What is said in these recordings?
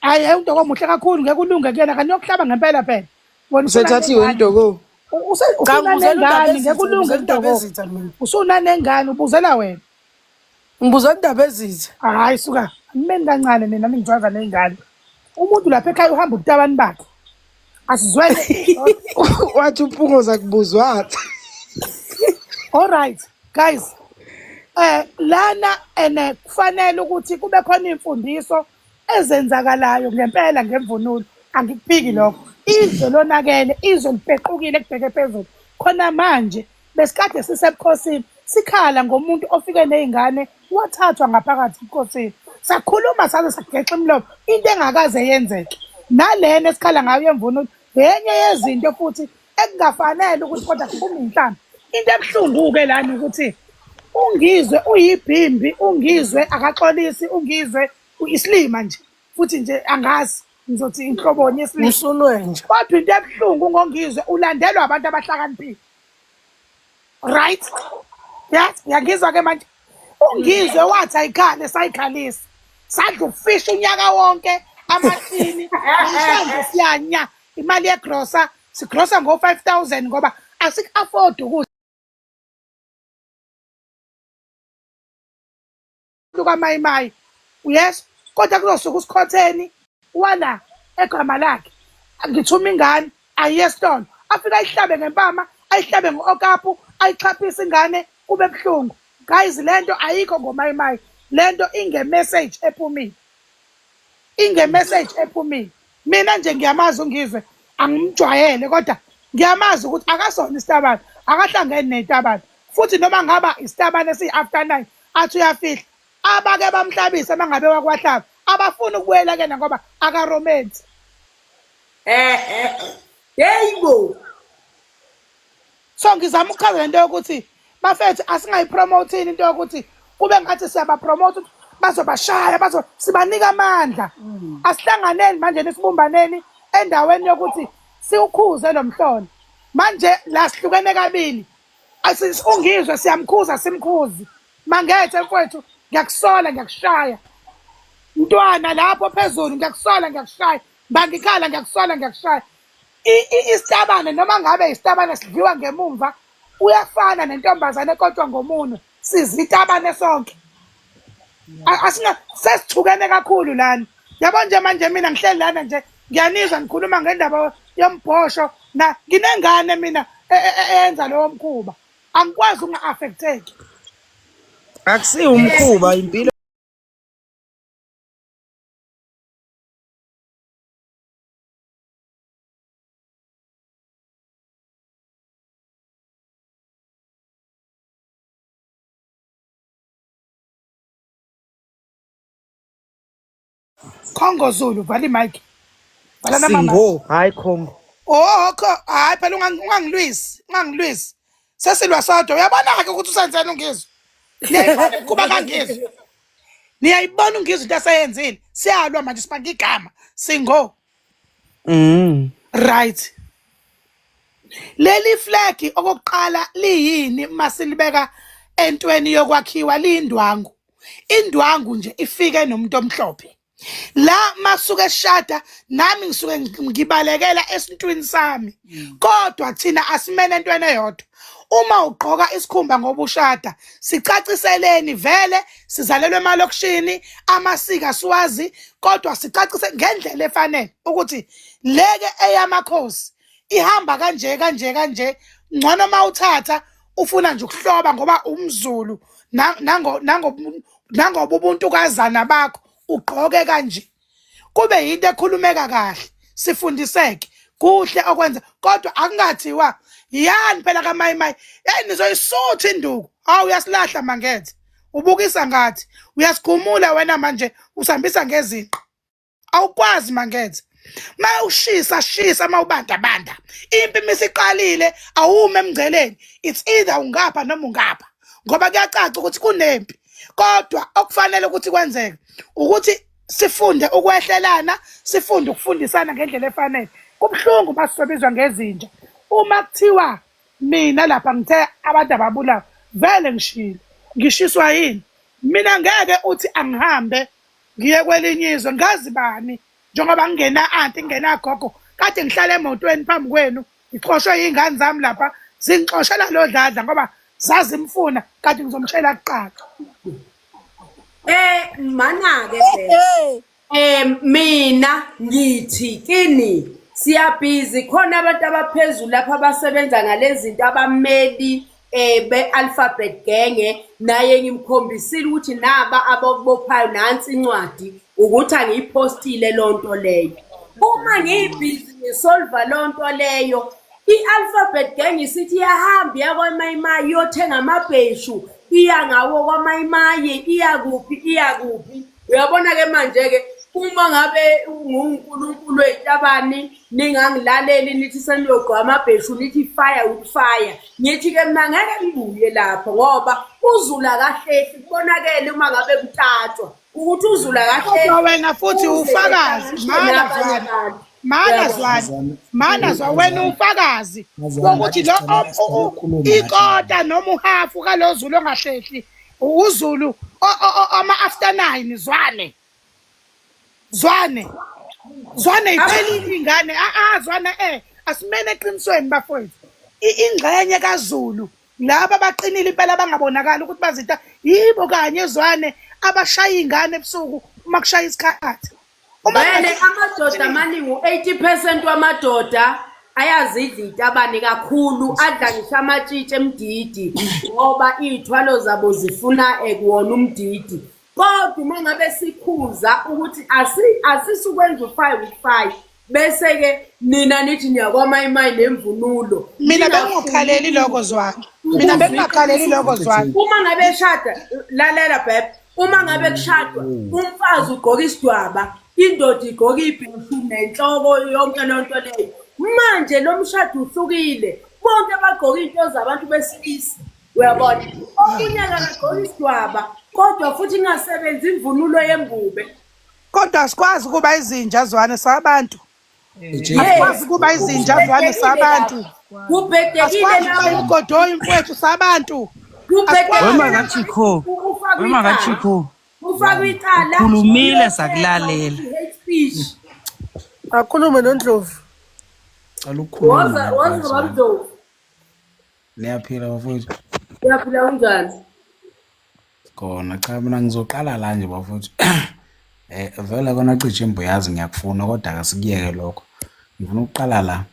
Hayi, hayi, uNtoko muhle kakhulu, ngeke ulunge kuyena, kanti uyokuhlaba ngempela phela. Wena usuna Usethathiwe nengane. uNtoko. Cha, Usuna ngibuzela nengane, uNdabezitha, ngeke ulunge ngibuzela kuNtoko. uNdabezitha mina. Usunanengane, ubuzela wena. Ngibuza uNdabezitha. Hayi suka, nimeni kancane nina ningijwaza ney'ngane. Umuntu lapha ekhaya uhamba ubutabani bakhe. Asizwele. Wathi uPungoza kubuzwa. All right, guys. Lana ene kufanele ukuthi kube khona imfundiso ezenzakalayo ngempela ngemvunulo. Angikuphiki lokho. Izwe lonakele, izwe lipequkile kubheke phezulu. Khona manje besikade sisebukhosini sikhala ngomuntu ofike nezingane wathathwa ngaphakathi ebukhosini. Sakhuluma saze sagexa imilomo, into engakaze yenzeke. Nalena esikhala ngayo yemvunulo yenye yezinto futhi ekungafanele ukuthi kodwa kuphume inhlamba. Into ebuhlungu-ke lana ukuthi uNgizwe uyibhimbi, uNgizwe akaxolisi, uNgizwe isilima nje futhi nje angazi ngizothi inhloboni yesilima. Usunwe nje. Kodwa into ebuhlungu ngoNgizwe ulandelwa abantu abahlakaniphile. Right? Ya, uyangizwa ke manje? UNgizwe wathi ayikhale sayikhalisa. Sadla ukufisha unyaka wonke amathini namhlanje siyanya imali yegrosa sigrosa ngo-5000 ngoba asik-afford ukudla kamayimayi. Yes, kodwa kuzosuka uSikhotheni wala egama lakhe. Ngithuma ingane ayiye esitolo, afike ayihlabe ngempama, ayihlabe ngo-okapu, ayixhaphise ingane kube buhlungu. Guys, lento ayikho ngomayimayi, lento inge-message ephumile, inge-message ephumile. Mina nje ngiyamazi uNgizwe, angimjwayele kodwa ngiyamazi ukuthi akasona isitabane, akahlangene nezitabane. Futhi noma ngaba isitabane esiyi-after 9 athi uyafihla, abake bamhlabise mangabe wakwahlaba abafuni ukubuyela kuyena ngoba akaromansi. Yebo. So ngizama ukuchaza lento yokuthi bafethu asingayipromote into yokuthi kube ngathi siyabapromote ukuthi bazobashaya, bazo sibanika amandla. Asihlanganeni manje nisibumbaneni endaweni yokuthi siwukhuze lo mhlolo. Manje la sihlukene kabili. UNgizwe siyamkhuza simkhuzi. Mangethe mfowethu ngiyakusola ngiyakushaya. Mntwana lapho phezulu ngiyakusola ngiyakushaya. Bangikhala ngiyakusola ngiyakushaya. Isitabane noma ngabe isitabane sidliwa ngemumva uyafana nentombazane kodwa ngomunwe sizitabane sonke. Asinga sesithukene kakhulu lana. Yabo nje manje mina ngihleli lana nje ngiyanizwa ngikhuluma ngendaba yombhosho na nginengane mina eyenza lowo mkhuba. Angikwazi ukunga-affecteki. Akusiwo umkhuba, impilo. Congo Zulu, vala imic. Vala nama mic. Singo, hayi Congo. Oh, hayi phela ungangilwisi, ungangilwisi. Sesilwa sodwa. Uyabona ke ukuthi usenzeni uNgizwe. Niyayibona imikhuba kaNgizwe. Niyayibona uNgizwe into aseyenzile. Siyalwa manje sibanga igama. Singo. Right. Leli flag okokuqala liyini masilibeka entweni yokwakhiwa liyindwangu. Indwangu nje ifike nomuntu omhlophe. La masuke eshada nami ngisuke ngibalekela esintwini sami. Kodwa thina asimene entweni eyodwa. Uma ugqoka isikhumba ngoba ushada, sicaciseleni vele sizalelwe emalokishini, amasiko asiwazi, kodwa sicacise ngendlela efanele ukuthi leke eyamakhosi ihamba kanje kanje kanje. Ngcono mawuthatha ufuna nje ukuhloba ngoba umZulu nangoba ubuntukazana bakho ugqoke kanje, kube yinto ekhulumeka kahle, sifundiseke kuhle okwenza, kodwa akungathiwa yani phela kaMayimayi, hey nizoyisutha induku. Hawu, uyasilahla Mangethe, ubukisa ngathi uyasigumula wena manje, usihambisa ngezinqa. Awukwazi Mangethe. Mawushisa shisa, mawubanda banda, impi misiqalile awume emngceleni, it's either ungapha noma ungapha, ngoba kuyacaca ukuthi kunempi. Kodwa okufanele ukuthi kwenzeke ukuthi sifunde ukwehlelana, sifunde ukufundisana ngendlela efanele. Kubuhlungu masisobizwa ngezinja. Uma kuthiwa mina lapha ngithe abantu ababulawa, vele ngishilo, ngishiswa yini mina? Ngeke uthi angihambe ngiye kwelinye izwe, ngazi bani Njengoba ngingena anti ngingena gogo, kade ngihlala emotweni phambi kwenu, ngixoshwe iy'ngane zami lapha, zingixoshela lo Dladla ngoba zazimfuna, kade ngizomshela kuqala. Mana-ke mina ngithi kini siyabhizi, khona abantu abaphezulu lapha abasebenza ngalezi zinto, abameli be-Alphabet Genge, naye ngimkhombisile ukuthi naba abakubophayo, nansi incwadi ukuthi angiyiphostile lonto leyo. Uma ngiyibhizi ngisolva lonto leyo, i-Alphabet Gang isithi iyahamba iya kwaMayimayi iyothenga amabheshu, iya ngawo kwaMayimayi, iya kuphi, iya kuphi. Uyabona-ke manje-ke uma ngabe nguNkulunkulu wezitabani ningangilaleli nithi seniyogqoka amabheshu nithi fire with fire, ngithi-ke mina ngeke ngibuye lapho ngoba uZulu akahlehli, kubonakele uma ngabe kutatshwa ukuthi uZulu akahlehli. Kodwa wena futhi Uze ufakazi, ehlanganiswe mana nabanye Zwane, abantu. mana Uyabona? Zwane, mana Zwane, wena ufakazi Mazwana, wokuthi lo sicela sicela ukukhuluma nathi. ikota noma uhafu kalo Zulu ongahlehli, uZulu ama-after 9. Zwane, Zwane, Zwane, iphelile ingane. A Zwane, asimene eqinisweni bafowethu. Ingxenye kaZulu laba abaqinile impela bangabonakali ukuthi bazita yibo kanye Zwane abashaya ingane ebusuku uma kushaya isikhathi. Uma Vele amadoda amaningi, u-80% wamadoda ayazidla itabane kakhulu, adla ngisho amatshitshi emdidi ngoba iy'thwalo zabo zifuna kuwona umdidi. Kodwa uma ngabe sikhuza ukuthi asisukwenza u-five with five, bese-ke nina nithi niyakwamayimayi nemvunulo. Mina bengingakhaleli lokho Zwane, mina bengingakhaleli lokho Zwane. Uma ngabe eshada, lalela bheb, uma ngabe kushadwa umfazi ugqoka isidwaba, indoda igqoka ibheshu nenhloko, yonke lonto leyo. Manje lo mshado uhlukile, bonke bagqoka iy'nto zabantu besilisa. Uyabona, omunye akagqoka isidwaba kodwa futhi ingasebenzi imvunulo yembube. Kodwa asikwazi ukuba izinja Zwane, sabantu. Asikwazi ukuba izinja Zwane, sabantu. Kubhedekile Asikwazi ukuba lapho. imgodoyi mfowethu, sabantu. Kubhedekile. Wema kaChikho, wema kaChikho. Ufakwe icala. Ukhulumile sakulalela. Hate speech. Akhulume noNdlovu. Cela ukukhuluma. Woza, woza babDlovu. Niyaphila bafowethu? Uyaphila, unjani? Khona cha, mina ngizoqala la nje bafowethu. Vele kona cishe imbuyazi ngiyakufuna, kodwa akasikuyeke lokho. Ngifuna ukuqala la.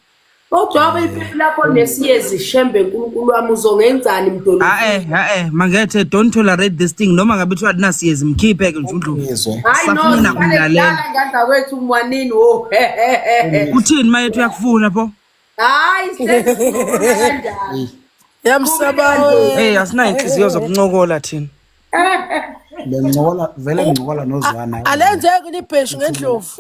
Kodwa ipipi lakho nesiyezi shembe, nkulunkulu wami, uzongenzani mdolo? Ha mangethe, don't tolerate this thing, noma ngabe kuthiwa akunasiyezi, mkhiphe ke nje uNdlovu. Ngizwe. Hayi no, Safuna siqale kumlalela. kudala ngandla kwethu mwanini wo. Uthini mayethu, uyakufuna pho? Hayi, sesibona kanjani. Yamsaba. Hey, asinayo inhliziyo zokuncokola thina. Bengincokola vele, ngincokola noZwana. Alenzeke libheshu ngendlovu.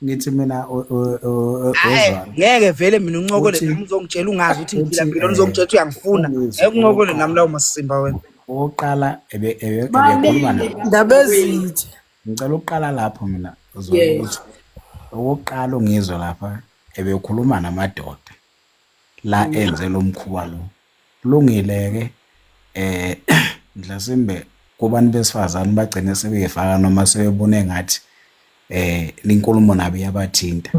Ngithi mina oZwana. Ngeke vele mina uncokole Uthi- nami uzongitshela ungazi ukuthi ngiphila uthi, mpilo, uzongitshela ukuthi uyangifuna. ungizwe Ngeke uncokole okokuqala. nami lawo masimba wena. Okokuqala ebekhuluma nabo. Ndaba ezitha. Ngicela ukuqala lapho mina Zwana, ukuthi okokuqala ungizwe lapha ebekhuluma namadoda la enze lo mkhuba lo. Kulungile ke, mhlasimbe kubantu besifazane bagcine sebeyifaka noma sebebone ngathi inkulumo nabo iyabathinta.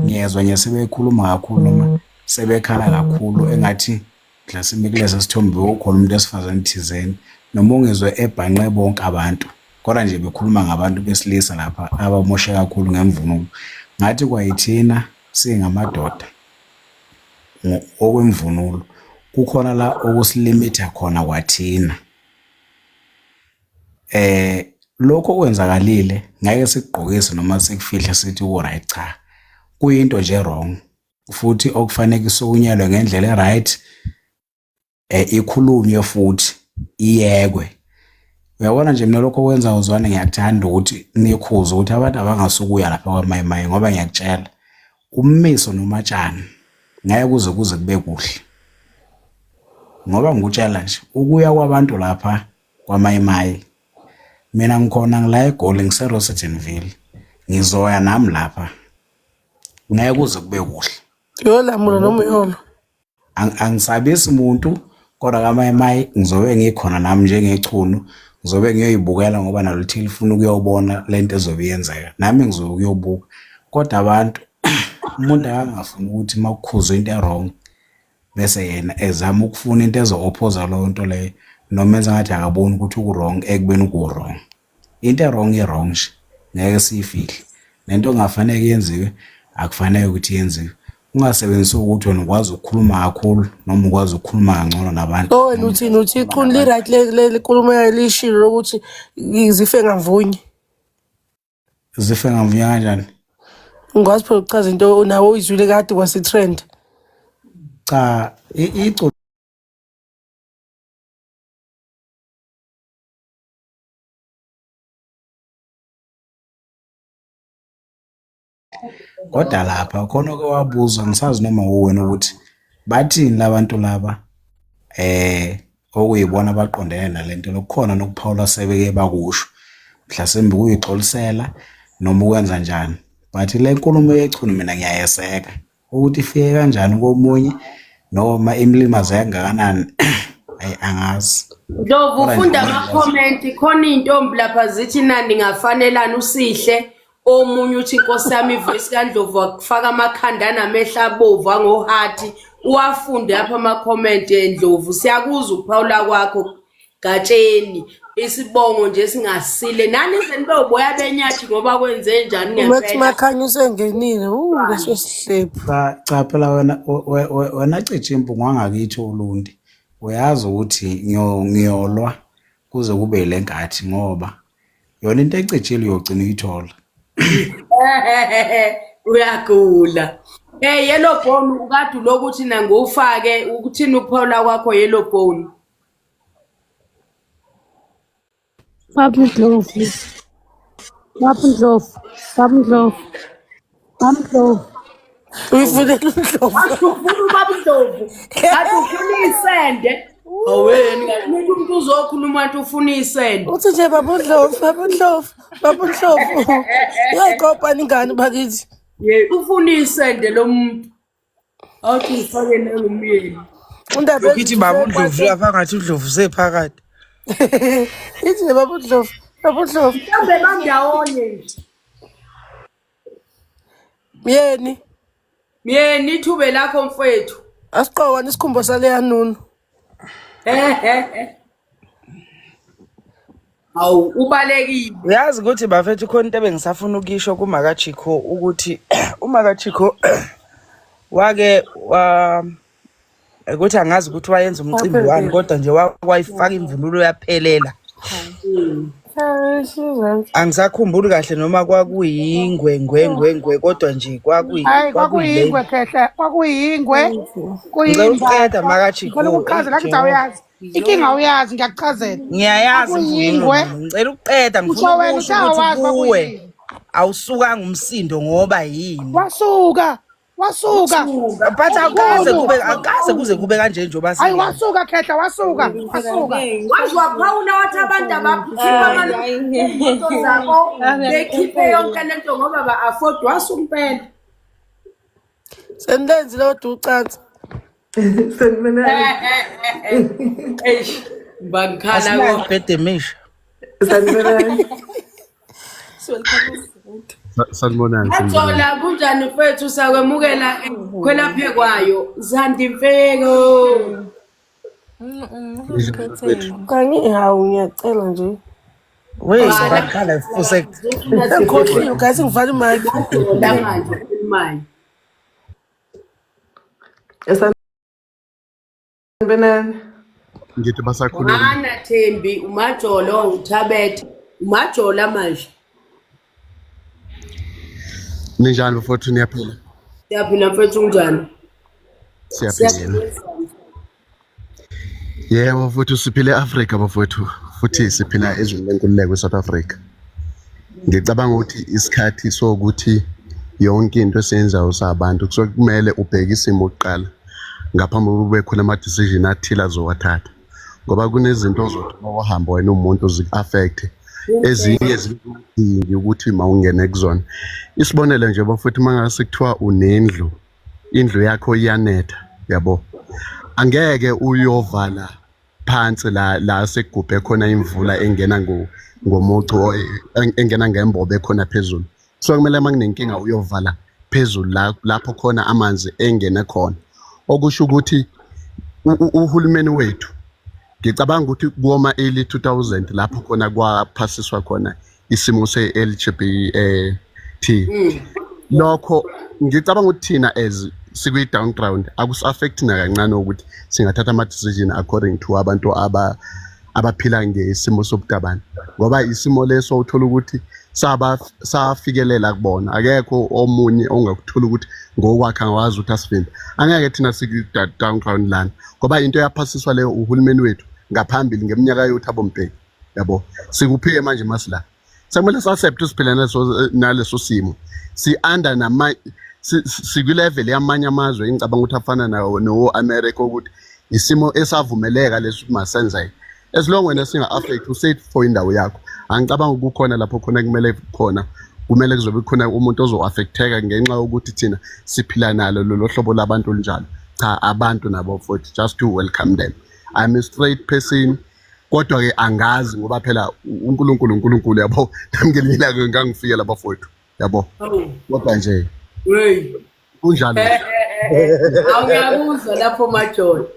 Ngiyezwa nje sebekhuluma kakhulu noma sebekhala kakhulu engathi mhlasimbe kulesa sithombe ukhona umuntu wesifazane thizeni, noma ungizwe ebhanqe bonke abantu, kodwa nje bekhuluma ngabantu besilisa lapha abamoshe kakhulu ngemvunulo. Ngathi kwayithina singamadoda okwemvunulo kukhona la okusi-limit-a khona kwathina. Lokho okwenzakalile ngeke sikugqokise noma sikufihle sithi ku-right, cha, kuyinto nje wrong futhi okufanele isukunyelwe ngendlela e-right, ikhulunywe futhi iyekwe. Uyabona nje mina lokho okwenza uZwane, ngiyakuthanda ukuthi nikhuze ukuthi abantu abangasukuya lapha kwaMayimayi, ngoba ngiyakutshela ummiso nomatshani ngeke kuze kube kuhle, ngoba ngikutshela nje ukuya kwabantu lapha kwaMayimayi, mina ngikhona ngila eGoli, ngise-Rosettenville, ngizoya nami lapha, ngeke kuze kube kuhle. Uyolamula noma uyolwa. Angisabisi muntu, kodwa kaMayimayi ngizobe ngikhona nami njengechunu, ngizobe ngiyoyibukela ngoba nalo lithi lifuna ukuyobona lento ezobe iyenzeka, nami ngizobe ukuyobuka. Kodwa abantu umuntu akangafuni ukuthi uma kukhuzwa into e-wrong bese yena ezama ukufuna into ezo-opposa leyo nto leyo noma enza ngathi akaboni ukuthi uku-wrong ekubeni ku-wrong. Into e-wrong i-wrong nje, ngeke siyifihle. Nento okungafanele yenziwe akufanele ukuthi yenziwe. Ungasebenzisi ukuthi wena ukwazi ukukhuluma kakhulu noma ukwazi ukukhuluma kangcono nabantu. So wena noma uthini uthi ukukhuluma iqhunu nabantu. li-right le nkulumo yayo lishilo lokuthi zife ngamvunye. Zife ngamvunya kanjani? Ngikwazi phela ukuchaza into nawe uyizwile kade kwase-trend. Cha, iculo kodwa lapha khona oke wabuzwa ngisazi noma uwena ukuthi bathini labantu laba okuyibona abaqondene nalento lokukhona nokuphawula sebeke bakusho mhlasimbe ukuyixolisela noma ukwenza njani but le nkulumo yechunu mina ngiyayeseka ukuthi ifike kanjani komunye noma imlimaze kangakanani ayi angazi. Ndlovu Kodwa nje ufunda ngiyakwazi. ama-comment khona iy'ntombi lapha zithi nani ngafanelani usihle omunye uthi inkosi yami ivesi kaNdlovu wakufaka amakhanda anamehlo abovu angohati uwafunde apha ama-comment Ndlovu siyakuzwa ukuphawula kwakho Gatsheni isibongo nje singasile nani ize nibe uboya benyathi ngoba kwenze njani Umax ngempela Makhanya usengenile. Leso sihlephu. Cha cha phela wena wena Cijimbu ngwangakithi Ulundi uyazi ukuthi ngiyolwa kuze kube yile nkathi ngoba yona into ecijile uyogcina uyithola. Uyagula. Hey yellow bone ukade ulokuthi nangiwufake ukuthini ukuphawula kwakho yellow bone. Baba Ndlovu, Baba Ndlovu, Baba Ndlovu, Baba Ndlovu. Uyifunela uNdlovu. Wathi ufuna ubaba Ndlovu. Kathi ufuna isende. Aweni kanti umuntu umuntu uzokhuluma wathi ufuna isende. Uthi nje Baba Ndlovu, Baba Ndlovu, Baba Ndlovu. Uyayikopa ingane bakithi. Ye ufuna isende lo muntu. Awuthi ngifake nangumyeni. Undaba Lokhu ithi baba uNdlovu ezithi lapha ngathi uNdlovu sephakathi. Ithi nje Baba Ndlovu, Baba Ndlovu. Mhlawumbe bandawonye nje. Myeni, Myeni ithube lakho mfowethu. asiqokwane isikhumba saleya nunu. Hawu ubalekile. Uyazi ukuthi bafethu khona into ebengisafuna ukuyisho kuMakaChicco ukuthi uMakaChicco wake wa ukuthi angazi ukuthi wayenza umcimbi wani kodwa nje wayifaka imvunulo yaphelela. Angisakhumbuli kahle noma kwakuyingwe ngwe ngwe ngwe kodwa nje Hayi kwakuyile. kwakuyingwe khehla, kwakuyingwe, Ngicela ukuqeda kuyimbatha. makaChicco Ngicela ukuchazela angithi Jehova. awuyazi. Inkinga awuyazi ngiyakuchazela. Ngiyayazi imvunulo Kwakuyingwe, mina. Ngicela ukuqeda usho ngifuna wena ukusho uthe ukuthi awazi kuwe kwakuyini. awusukanga umsindo ngoba yini. Wasuka, wasuka. But akukaze Omkhulu. kube akukaze kuze kube kanje njengoba Hayi singaka. wasuka khehla, wasuka, wasuka. Waze waphawula wathi abantu abakhipha imoto zabo bekhiphe yonke lento ngoba ba-afford wasuka impela. Senilenzile kodwa ucansi. Sanibonani. Eish, bangikhala Asinayo ko. ibhede emisha. Sanibonani. Sanibonani, sanibonani. Athola kunjani mfethu sakwemukela khwelaphe kwayo Zandi Mfeko. Ninjani bafethu? Kangi hawu ngiyacela nje. Wey Bala bangikhala fusek. zofuna Sengikhohliwe guys ngivale imic. sizola manje okhulumayo. Sanibonani. Ngithi basakhuluma. Wana Thembi uMajolo uThabethe uMajola manje. Ninjani bafowethu niyaphila? Siyaphila mfethu unjani? Siyaphila. Siyaphila. Yebo bafowethu siphila e-Afrika bafowethu futhi siphila ezweni lenkululeko eSouth Africa. Ngicabanga ukuthi isikhathi sokuthi yonke into esiyenzayo sabantu kusuke kumele ubheke isimo kuqala ngaphambi kokuba kube khona ama-decision athile azowathatha ngoba kunezinto ozothi uma wahamba wena umuntu ziku-affect ezinye zikudingi ukuthi mawungene kuzona. Isibonelo nje bafowethu uma ngase kuthiwa unendlu indlu yakho iyanetha yabo angeke uyovala phansi la la sekugubhe khona imvula engena ngomucu engena ngembobo ekhona phezulu. Kusuke kumele uma kunenkinga uyovala phezulu la lapho khona amanzi engene khona. Okusho ukuthi uhulumeni wethu ngicabanga ukuthi kuwoma early 2000 lapho khona kwaphasiswa khona isimo se-LGBT. Lokho ngicabanga ukuthi thina as sikwi-down ground akusi-affect nakancane ukuthi singathatha ama-decision according to abantu abaphila ngesimo sobutabane, ngoba isimo leso uthola ukuthi saba safikelela kubona, akekho omunye ongakuthola ukuthi ngokwakhe angawazi ukuthi asivimbe. Angeke thina sikwi-down ground lana, ngoba into eyaphasiswa leyo uhulumeni wethu ngaphambili ngeminyaka yoThabo Mbeki, yabo. Sikuphike manje masila sekumele sa-accept siphila naleso simo, si-under nama sikwi-level yamanye amazwe engicabanga ukuthi afana nawo nowo-America, ukuthi isimo esavumeleka leso ukuthi masenzeke as long wena singa-affect u-safe for indawo yakho. Angicabanga kukhona lapho khona kumele khona kumele kuzobe khona umuntu ozo-affecteka ngenxa yokuthi thina siphila nalo lolo hlobo labantu olunjalo. Cha, abantu nabo futhi just to welcome them. I'm a straight person, kodwa-ke angazi ngoba phela uNkulunkulu uNkulunkulu, yabo. Nami ngelinye ilanga ngangifike lapha fowethu, yabo, kodwa nje Hey. kunjalo nje. Awuyakuzwa lapho Majolo.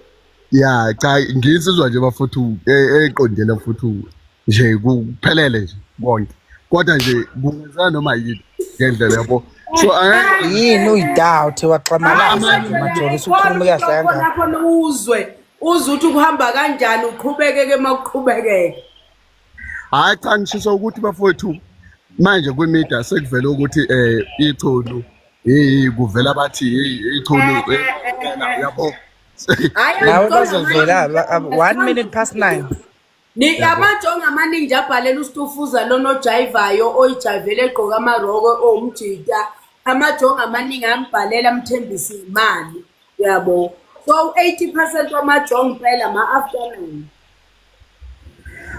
Ya, cha, ngiyinsizwa nje bafuthu eqondile futhi nje kuphelele nje konke, kodwa nje kungenzeka noma yini ngendlela, yabo, so angeke Yini uyidoubt waxamalaza nje Majolo, usukhuluma kahle kangaka. Khona uzwe uze uthi kuhamba kanjani, uqhubekeke makuqhubekeke. Hayi cha, ngishisa ukuthi bafowethu manje kwi-media sekuvele ukuthi ichunu, hey, kuvela bathi hey ichunu, yabo. Hayi. Nawe bazovela 9:01. Ni amajongo amaningi nje abhalela usitufuza lona ojayivayo, oyijayivele egqoka amaroko owumjita. Amajongo amaningi ambhalela amthembisa imali, yabo. So 80% wamajongo impela ama-afternoon.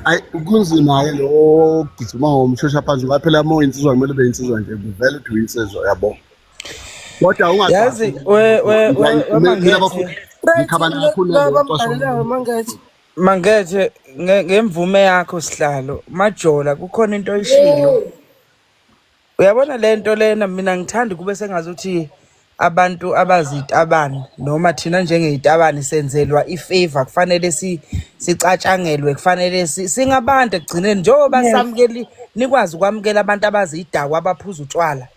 Ayi, kunzima-ke lo gijima ngomshosha phansi, ngoba phela uma uyinsizwa kumele ube yinsizwa nje, kuvele ukuthi uyinsizwa, yabo, kodwa Yazi we we we we mina Mangethe. Ngikhabana kakhulu nalo mcwasho. Bambhalelayo Mangethe. Mangethe, ngemvume yakho sihlalo, Majola, kukhona into oyishilo. Uyabona lento lena, mina ngithanda kube sengazuthi abantu abazitabane noma thina njengezitabane senzelwa ifavor, kufanele sicatshangelwe, kufanele singabantu ekugcineni njengoba samukeli, nikwazi ukwamukela abantu abazidakwa abaphuza utshwala,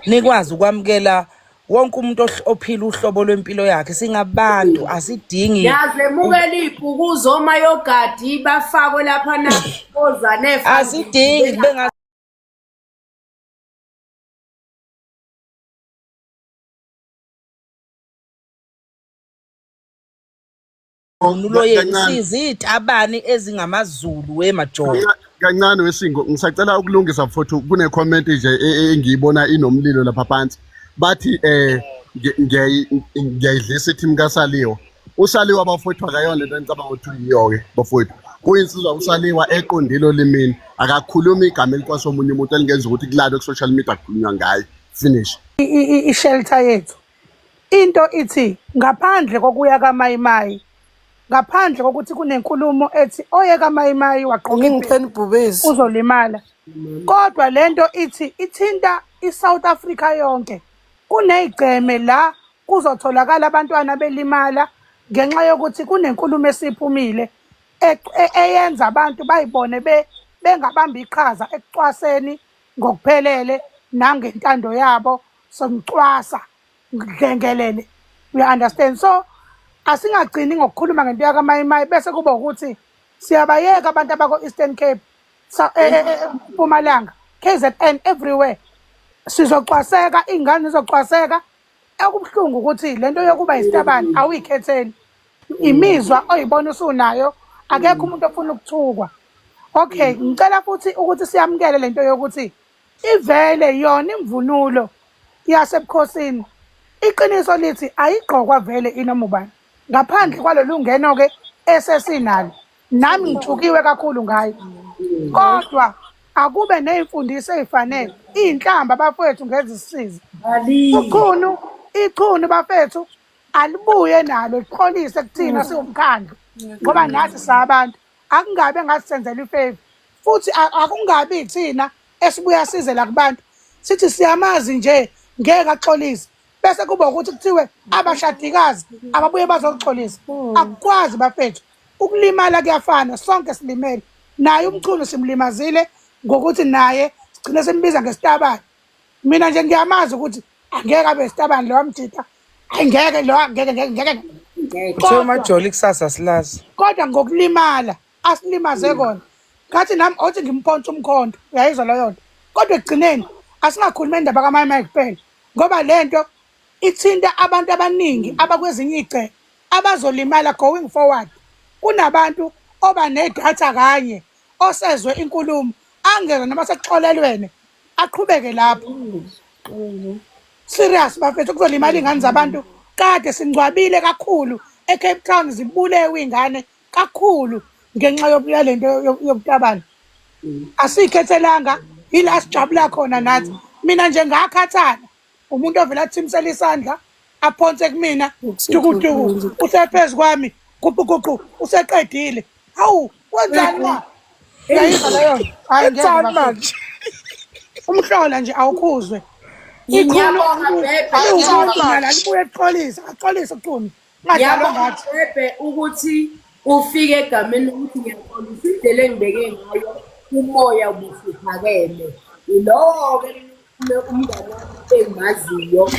nikwazi ukwamukela wonke umuntu ophila uhlobo lwempilo yakhe. Singabantu, asidingi Yaze emukela iy'pukuzo omayogadi bafakwe laphana ozane. Asidingi kube ngathi imvunulo yenu Kancane. sizitabani ezingamaZulu wemajola. Kancane wesingo, ngisacela ukulungisa futhi, kune-comment nje engiyibona inomlilo lapha phansi, bathi ngiyayidlisa i-team kaSaliwa. USaliwa bafowethu akayona lento engicabanga ukuthi uyiyo-ke bafowethu. Kuyinsizwa uSaliwa eqondile olimini, akakhulumi igama elikwasa omunye umuntu elingenza ukuthi kulalwe ku-social media kukhulunywa ngaye, finish. I-shelter yethu into ithi ngaphandle kokuya kaMayimayi, ngaphandle kokuthi kunenkulumo ethi oye kaMayimayi wagqoka impilo Ngingipheni ibhubesi. Uzolimala, kodwa lento ithi ithinta iSouth Africa yonke. Kuneyigceme la kuzotholakala abantwana belimala ngenxa yokuthi kunenkulumo esiphumile eyenza abantu bayibone bengabamba iqhaza ekucwaseni ngokuphelele nangentando yabo, somcwasa dlengelele, you understand? So asingagcini ngokukhuluma ngento yakamayimayi bese kuba ukuthi siyabayeka abantu abako-Eastern Cape, Mpumalanga, KZN, everywhere sizocwaseka, iy'ngane zizocwaseka. Okubuhlungu ukuthi lento yokuba isitabane awuyikhetheli, imizwa oyibona usunayo. Akekho umuntu ofuna ukuthukwa. Okay, ngicela futhi ukuthi siyamukele lento yokuthi ivele yona imvunulo yasebukhosini, iqiniso lithi ayigqokwa vele inoma ubani ngaphandle kwalolu ngeno-ke esesinalo. Nami ngithukiwe kakhulu ngayo, kodwa akube ney'mfundiso ey'fanele. Iy'nhlamba bafowethu ngezisize uchunu ichunu bafethu alibuye nalo lixolise kuthina siwumkhandlu, ngoba nathi sabantu. Akungabi engathi senzela ifavor, futhi akungabi thina esibuya size la kubantu. Sithi siyamazi nje ngeke axolise. Bese kuba ukuthi kuthiwe abashadikazi ababuye bazoxolisa. Akukwazi bafethu. Ukulimala kuyafana, sonke silimele. Naye uMchunu simlimazile ngokuthi naye sigcine simbiza ngesitabane. Mina nje ngiyamazi ukuthi angeke abe isitabane lo mjita. Angeke lo angeke ngeke ngeke. Kuthiwa Kodwa umajoli kusasa silazi. kodwa ngokulimala asilimaze kona. Ngathi nami othi ngimphonsa umkhonto, uyayizwa leyo nto. Kodwa ekugcineni asingakhulumi indaba kaMayimayi kuphela ngoba lento ithinta abantu abaningi abakwezinye iy'cele abazolimala going forward. Kunabantu oba nedatha kanye osezwe inkulumo angezwa noma sekuxolelwene aqhubeke lapho. Serious bafethu kuzolimala iy'ngane zabantu kade singcwabile kakhulu eCape Town zibulewe iy'ngane kakhulu ngenxa yalento yobutabane. Asiyikhethelanga yila sijabula khona nathi. Mina nje ngakhathala umuntu ovela athimisela isandla aphonse kumina tukutuku usephezu kwami guquguqu useqedile. Hawu wenzani na? Uyayizwa leyo nto? Hhayi ngeke Enzani bafethu. manje? Umhlola nje awukhuzwe. Iqhunu Ngiyabonga Bhebhe, liwumuntu ngiyabonga. nalo alibuye lixolise, axolise uQunu. Ungadlalwa Ngiyabonga ngathi. Bhebhe ukuthi ufike egameni lokuthi ngiyaxolisa indlela engibeke ngayo umoya ubusuphakeme. Yilowo-ke umngane wami engimaziyo.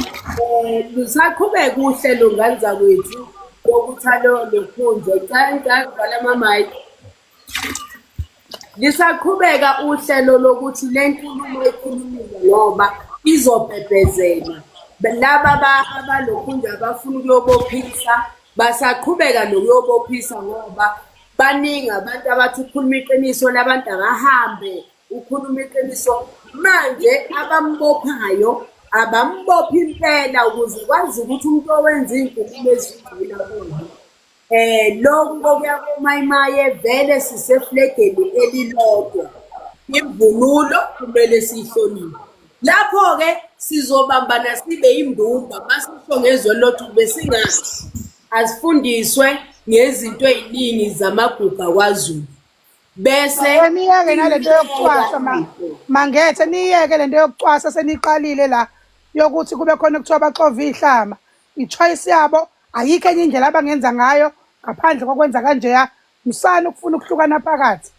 Lusaqhubeka uhlelo ngane zakwethu lokuthi alo lokhunje. Ngicela ngicela ngivala ama-mic. Lisaqhubeka uhlelo lokuthi le nkulumo ekhulumile ngoba izobhebhezela. Laba abalokhunja abafuna ukuyobophisa basaqhubeka nokuyobophisa ngoba baningi abantu abathi ukhuluma iqiniso labantu abahambe ukhuluma iqiniso. Manje abambophayo abambophi impela ukuze kwazi ukuthi umuntu owenza iy'nkulumo ezigcina kubi. Lokhu kokuya komayimaye vele siseflegeni elilodwa. Imvunulo kumele siyihloniphe. Lapho-ke sizobambana sibe imbumba masisho ngezwe lothu besingazi. Asifundiswe ngezinto ey'ningi zamagugu akwaZulu. Bese Niyeke nalento yokucwasa mangethe niyeke lento yokucwasa seniqalile la yokuthi kube khona kuthiwa baxova ihlama. I-choice yabo ayikho enye indlela abangenza ngayo ngaphandle kokwenza kanjeya. Musani ukufuna ukuhlukana phakathi.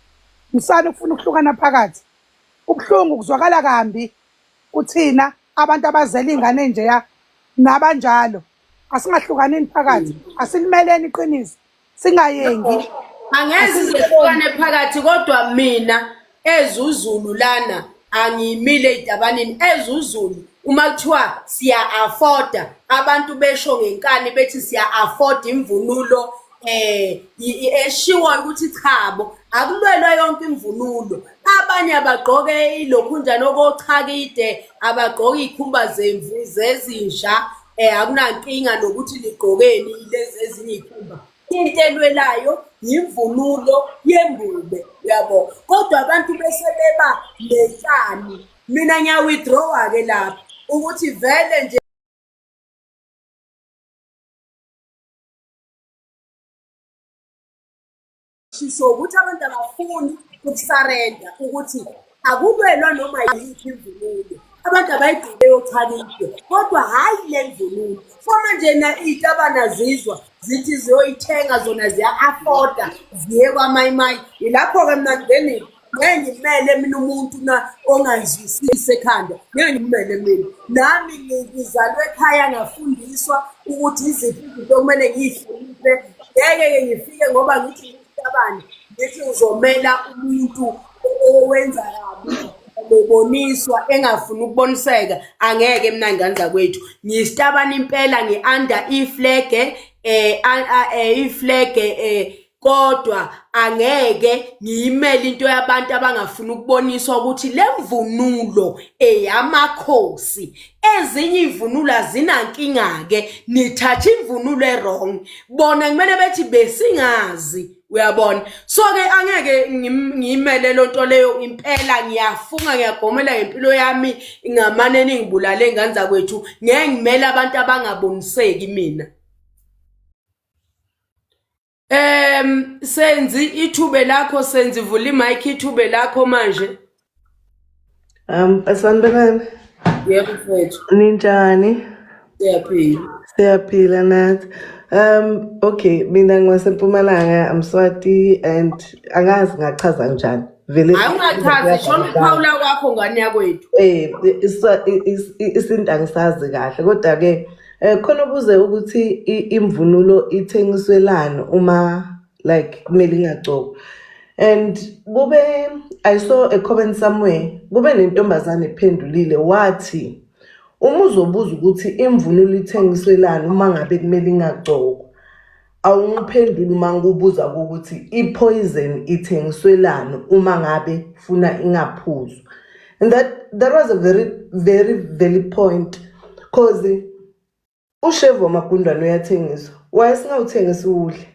Musani ukufuna ukuhlukana phakathi. Kubuhlungu kuzwakala kambi kuthina abantu abazele iy'ngane njeya nabanjalo. Asingahlukanini phakathi, asilimeleni iqiniso. Singayengi. Angeze sizehlukane phakathi kodwa mina ezuzulu lana angiyimile ey'tabaneni ezuzulu uma kuthiwa siya-afforda abantu besho ngenkani bethi siya-afforda imvunulo eshiwoyo ukuthi chabo akulwelwa yonke imvunulo abanye abagqoke ilokhunjana okochakide abagqoke iy'khumba zemvu zezinja akunankinga nokuthi ligqokeni lezi ezinye iy'khumba into elwelayo yimvunulo yembube uyabo kodwa abantu bese beba nenkani mina ngiya-withdraw-ke lapho ukuthi vele nje sisho ukuthi abantu abafuni ukusarenda ukuthi akulwelwa noma yiphi imvunulo abantu abayigqoke yochakide kodwa hhayi le mvunulo so manje na iy'tabana zizwa zithi ziyoyithenga zona ziya-afforda ziye kwamayimayi yilapho-ke mina ngeni ngeke ngimele mina umuntu na ongayizwisisi ekhanda ngeke ngimele mina nami ngizalwe ekhaya ngafundiswa ukuthi iziphi izinto okumele ngiyihloniphe ngeke-ke ngifike ngoba ngithi ngiyitabane ngithi ngizomela umuntu owenza kabi beboniswa engafuni ukuboniseka angeke mina ngane zakwethu ngiyisitabane impela ngi-under iflege iflege kodwa angeke ngiyimele into yabantu abangafuni ukuboniswa ukuthi le mvunulo eyamakhosi ezinye iy'vunulo azinankinga-ke nithathe imvunulo e-wrong bona kumele bethi besingazi uyabona so-ke angeke ngiyimele loo nto leyo impela ngiyafunga ngiyagomela ngempilo yami ngamane ningibulale ngane zakwethu ngeke ngimele abantu abangaboniseki mina. Senzi ithube lakho Senzi vula imic ithube lakho manje. Sanibonani. Yebo mfethu. Ninjani? Siyaphila. Siyaphila nathi. Okay, mina ngiwasempumalanga, I'm Swati and angazi ngachaza kanjani. Vele Hayi ungachazi, shona ukuphawula kwakho ngane yakwethu. Isintu angisazi kahle kodwa ke khona ubuze ukuthi imvunulo ithengiswelani uma like kumele ingagcokwa. And kube I saw a comment somewhere, kube nentombazane ephendulile wathi uma uzobuza ukuthi imvunulo ithengiswelani uma ngabe kumele ingagcokwa, awungiphenduli uma ngikubuza ukuthi i-poison ithengiswelani uma ngabe funa ingaphuzwa. And that was a very very valid point, cause ushevu wamagundwane uyathengiswa, wayesingawuthengisi udle.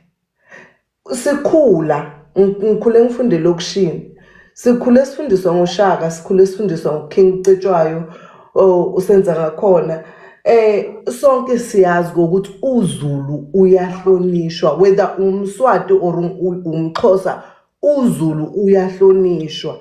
Sikhula ngikhule ngifunde elokishini, sikhule sifundiswa ngoShaka, sikhule sifundiswa ngoKing Cetshwayo, usenza ngakhona. Sonke siyazi ukuthi uZulu uyahlonishwa, whether umSwati or umXhosa, uZulu uyahlonishwa.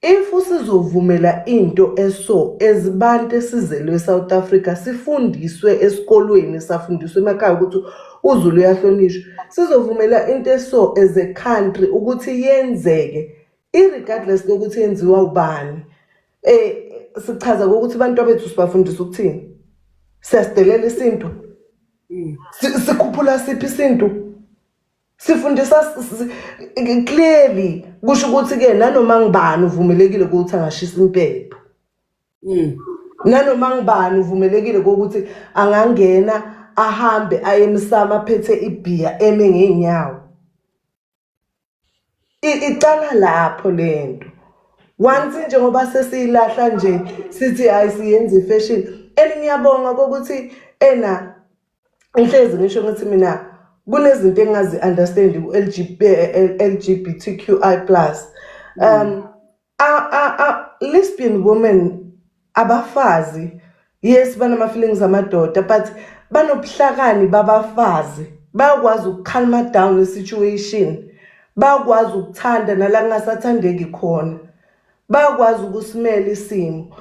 If usizovumela into eso ezibantu esizelwe eSouth Africa, sifundiswe esikolweni, safundiswa emakhaya ukuthi uZulu uyahlonishwa, sizovumela into eso as a country ukuthi yenzeke irregardless kokuthi yenziwa ubani, sichaza ukuthi abantu bethu sibafundisa ukuthini? Siyasidelela isintu, sikhuphula siphi isintu? Sifundisa clearly kusho ukuthi ke nanoma ngibani uvumelekile ukuthi angashisa impepho, nanoma ngibani uvumelekile ukuthi angangena ahambe aye emsamo aphethe ibhiya eme ngeenyawo. Icala lapho lento once njengoba sesiyilahla nje sithi hayi siyenza ifashion. And ngiyabonga kokuthi ena ngihlezi ngisho ngithi mina kunezinto engazi understand ku-LGB, LGBTQI+. A lesbian women, abafazi, yes, banama feelings amadoda, but banobuhlakani babafazi, bayakwazi ukucalma down i-situation, bayakwazi ukuthanda nala kungasathandeki khona, bayakwazi ukusimela isimo.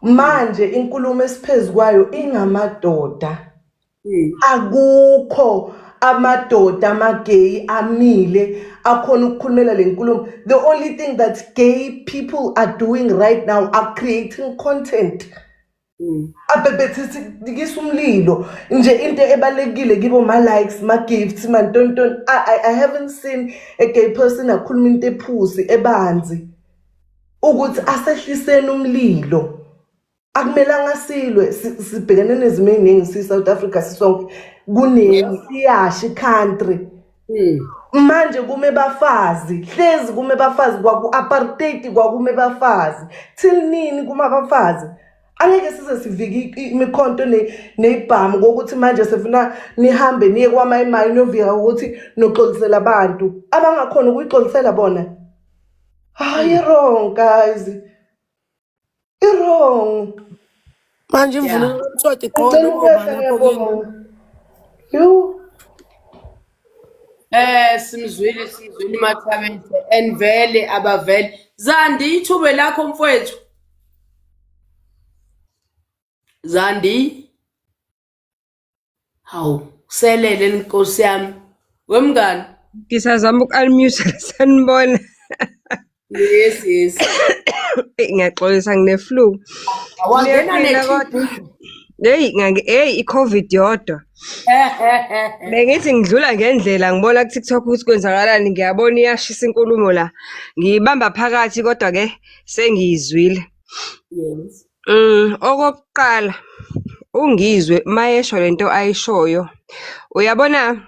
Manje inkulumo esiphezu kwayo ingamadoda. Akukho amadoda amagay amile akhona ukukhulumela le nkulumo. The only thing that gay people are doing right now are creating content, abhebhethekisa umlilo nje. Into ebalekile kibo ma-likes, ma-gifts, mantontoni. I haven't seen a gay person akhuluma into ephuzi ebanzi ukuthi asehliseni umlilo. Akumelanga silwe, sibhekene nezimo ey'ningi siyi-South Africa sisonke, kuningi, siyasha i-country. Manje kume bafazi, hlezi kume bafazi, kwaku-apartheid kwakume bafazi, till nini kuma abafazi? Angeke size sivike imikhonto ney'bhamu kokuthi manje sifuna nihambe niye kwamayimayi niyovika ukuthi noxolisela abantu abangakhona ukuyixolisela bona. Hayi, wrong guys, i-wrong. Manje imvunulo yomswati igqokwa Ngicela noma ukwehla, ubani lapho kini? ngiyabonga. Yu. Simzwile Mathabethe, and vele abavele. Zandi, ithube lakho mfowethu. Zandi. Hawu, selele inkosi yami. Wemngani. Ngisazama uku-unmute, sanibona. Yes. Eyi, ngiyaxolisa, ngine-flu. Wangena Niyaphila ne kodwa? Hey, ngange hey i-COVID yodwa. Bengithi ngidlula ngendlela ngibona ku-TikTok ukuthi kwenzakalani, ngiyabona iyashisa inkulumo la. Ngiyibamba phakathi kodwa ke sengiyizwile. Okokuqala ungizwe mayesho lento ayishoyo. Uyabona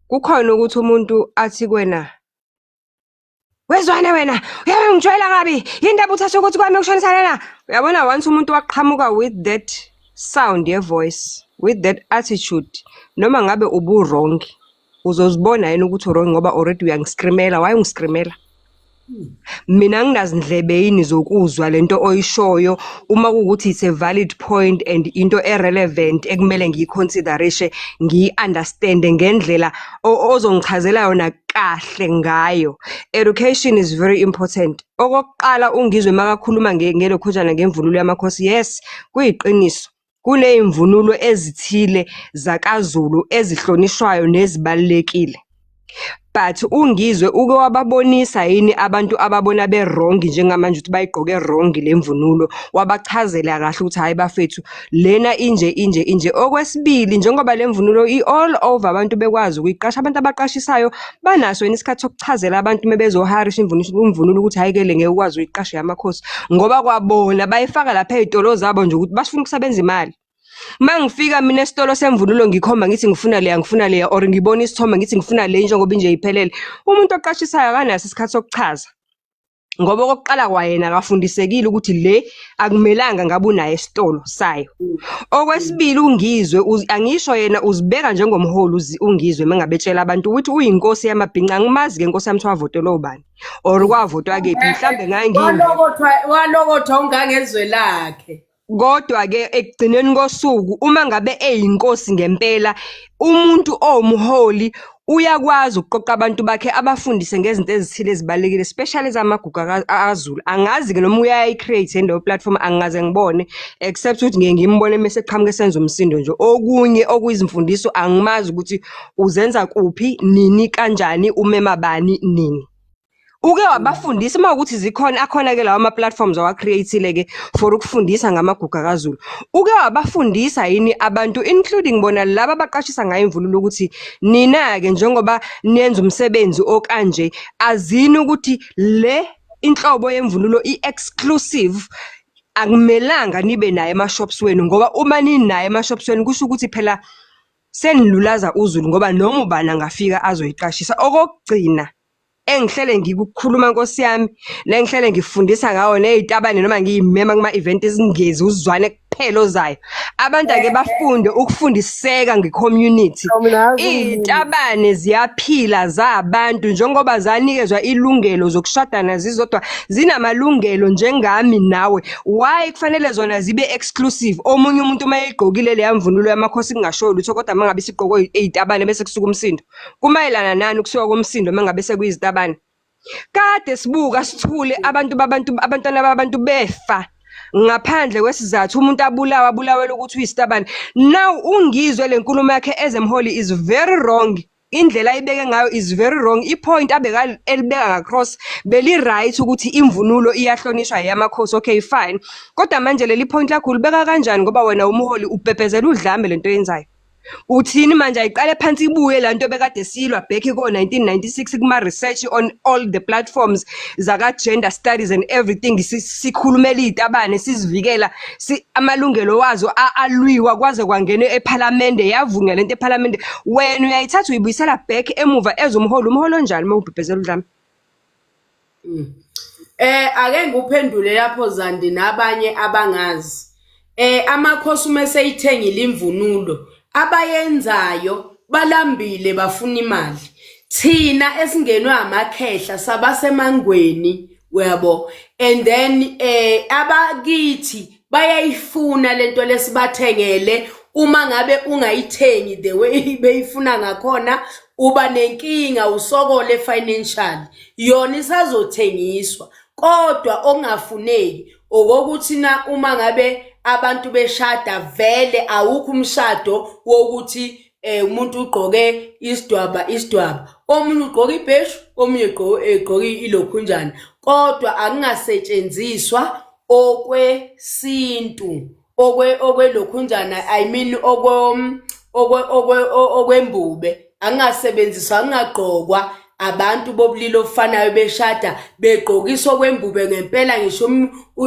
kukhona ukuthi umuntu athi kuwena, "Wezwane wena, uyabe ungijwayela kabi. Yindaba uthatha ukuthi kwami ukushonisa lena." Uyabona once umuntu waqhamuka with that sound ye voice, with that attitude, noma ngabe ubu wrong, uzozibona yini ukuthi wrong ngoba already uyangiscreamela. Why ungiscreamela? Mina nginazindlebe yini zokuzwa lento oyishoyo uma kuwukuthi it's a valid point and into e-relevant ekumele ngiyiconsiderishe ngiyi-understande ngendlela ozongichazela yona kahle ngayo. Education is very important. Okokuqala uNgizwe makakhuluma ngelokhunjana ngemvunulo yamakhosi, yes, kuyiqiniso. Kuney'mvunulo ezithile zakaZulu ezihlonishwayo nezibalulekile. But uNgizwe uke wababonisa yini abantu ababona be-wrong njengamanje ukuthi bayigqoke wrong le mvunulo, wabachazela kahle ukuthi hhayi bafethu lena inje inje inje. Okwesibili, njengoba le mvunulo i-all over abantu bekwazi ukuyiqasha, abantu abaqashisayo banaso yini isikhathi sokuchazela abantu uma bezoharisha imvunulo ukuthi hhayi-ke le ngeke ukwazi uyiqasha yamakhosi, ngoba kwabona bayifaka lapha ey'tolo zabo nje ukuthi bafuna ukusebenza imali. Uma ngifika mina esitolo semvunulo ngikhomba ngithi ngifuna leya ngifuna leya or ngibona isithombe ngithi ngifuna le njengoba inje iphelele, umuntu oqashisayo akanaso isikhathi sokuchaza ngoba okokuqala kwayena akafundisekile ukuthi le akumelanga ngabe unayo esitolo sayo. Okwesibili uNgizwe angisho yena uzibeka njengomholi uNgizwe uma ngabe etshela abantu ukuthi uyinkosi yamabhinca angimazi-ke inkosi yami ukuthi wavotelwa ubani or kwavotwa kephi mhlawumbe ngangiyindoda. Walokothwa uNgangezwe lakhe. Kodwa-ke ekugcineni kosuku uma ngabe eyinkosi ngempela, umuntu owumholi uyakwazi ukuqoqa abantu bakhe abafundise ngezinto ezithile ezibalulekile, especially ezamagugu akaZulu. Angazi-ke noma uyayi-create yini leyo platform, angikaze ngibone except ukuthi ngike ngimbone mese eqhamuka esenza umsindo nje. Okunye okuyizimfundiso angimazi ukuthi uzenza kuphi, nini, kanjani, umema bani, nini. Uke wabafundisa uma ukuthi zikhona akhona-ke lawa ama-platforms awa-create-ile-ke for ukufundisa ngamagugu akaZulu. Uke wabafundisa yini abantu including bona laba abaqashisa ngayo imvunulo ukuthi nina-ke njengoba nenza umsebenzi okanje azini ukuthi le inhlobo yemvunulo i-exclusive akumelanga nibe nayo ema-shops wenu ngoba uma ninayo ema-shops wenu kusho ukuthi phela senilulaza uZulu ngoba noma ubani angafika azoyiqashisa. Okokugcina engihlele ngikukhuluma nkosi yami nengihlele ngifundisa ngawo nezitabane noma ngiyimema kuma event esingezi uzwane kuphela ozayo abantu ake bafunde ukufundiseka ngecommunity izitabane ziyaphila zabantu njengoba zanikezwa ilungelo zokushadana zizodwa zinamalungelo njengami nawe why kufanele zona zibe exclusive omunye umuntu uma egqokile leya mvunulo yamakhosi kungashoyo lutho kodwa uma ngabe isigqoko eyitabane bese kusuka umsindo Kumayelana nani ukusuka komsindo uma ngabe sekuyizitabane? Kade sibuka sithule abantu babantu abantwana babantu befa ngaphandle kwesizathu umuntu abulawa abulawela ukuthi uyisitabane. Now uNgizwe le nkulumo yakhe ezemholi is very wrong. Indlela ayibeke ngayo is very wrong. I-point abeka elibeka ngacross beli-right ukuthi imvunulo iyahlonishwa eyamakhosi okay fine. Kodwa manje leli point lakho ulibeka kanjani ngoba wena umholi ubhebhezela udlame lento oyenzayo. Uthini manje ayiqale phansi ibuye la nto bekade silwa back ko-1996 kuma-research on all the platforms zaka-gender studies and everything sikhulumela iy'tabane sizivikela amalungelo wazo alwiwa kwaze kwangena ephalamende yavunywa lento ephalamende wena uyayithatha uyibuyisela back emuva ezomholo umholo onjani uma ubhebhezela udlame Ake ngikuphendule lapho Zandi nabanye abangazi. Amakhosi uma eseyithengile imvunulo abayenzayo balambile bafuna imali. Thina esingenwe amakhehla sabasemangweni uyabo and then abakithi bayayifuna lento lesibathengele uma ngabe ungayithengi the way beyifuna ngakhona uba nenkinga usokole financially yona isazothengiswa kodwa okungafuneki okokuthi na uma ngabe abantu beshada vele awukho umshado wokuthi eh umuntu ugqoke isidwaba isidwaba omunye ugqoka ibheshu omunye egqoke ilokhunjana kodwa akungasetshenziswa okwesintu okwe okwelokhunjana i mean okwe okwe okwe okwembube angasebenziswa angagqokwa abantu bobulili obufanayo beshada begqokiswa okwembube ngempela ngisho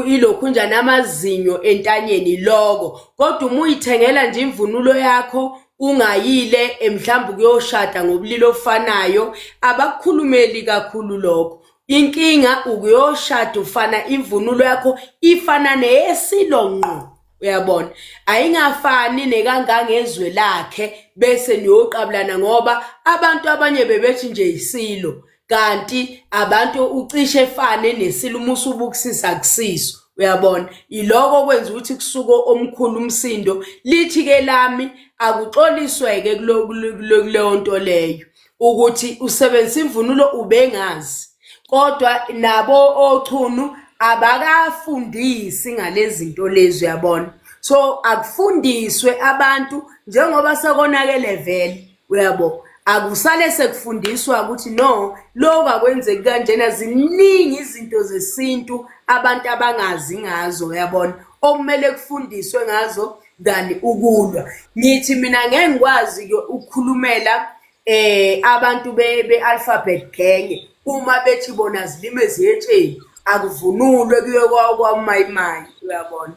ilokhunjana amazinyo entanyeni loko kodwa uma uyithengela nje imvunulo yakho ungayile mhlawumbe ukuyoshada ngobulili obufanayo abakukhulumeli kakhulu lokho Inkinga ukuyoshada ufana imvunulo yakho ifana neyesilo ngqo uyabona ayingafani nekangangezwe lakhe bese niyoqabulana ngoba abantu abanye bebethi nje isilo Kanti abantu ucishe efane nesilo uma usubukisisa akusiso, uyabona. Iloko okwenza ukuthi kusuke omkhulu umsindo. Lithi-ke lami akuxoliswe-ke kuleyo nto leyo ukuthi usebenzisa imvunulo ubengazi kodwa nabo oChunu abakafundisi ngalezi zinto lezi uyabona. So akufundiswe abantu njengoba sekonakele vele uyabo akusale sekufundiswa ukuthi no lokhu akwenzeki kanjena ziningi izinto zesintu abantu abangazi ngazo uyabona okumele kufundiswe ngazo than ukulwa ngithi mina ngeke ngikwazi ke ukukhulumela eh abantu be be alphabet gang uma bethi bona zilime ziyetsheni akuvunulwe kuye kwamayimai uyabona.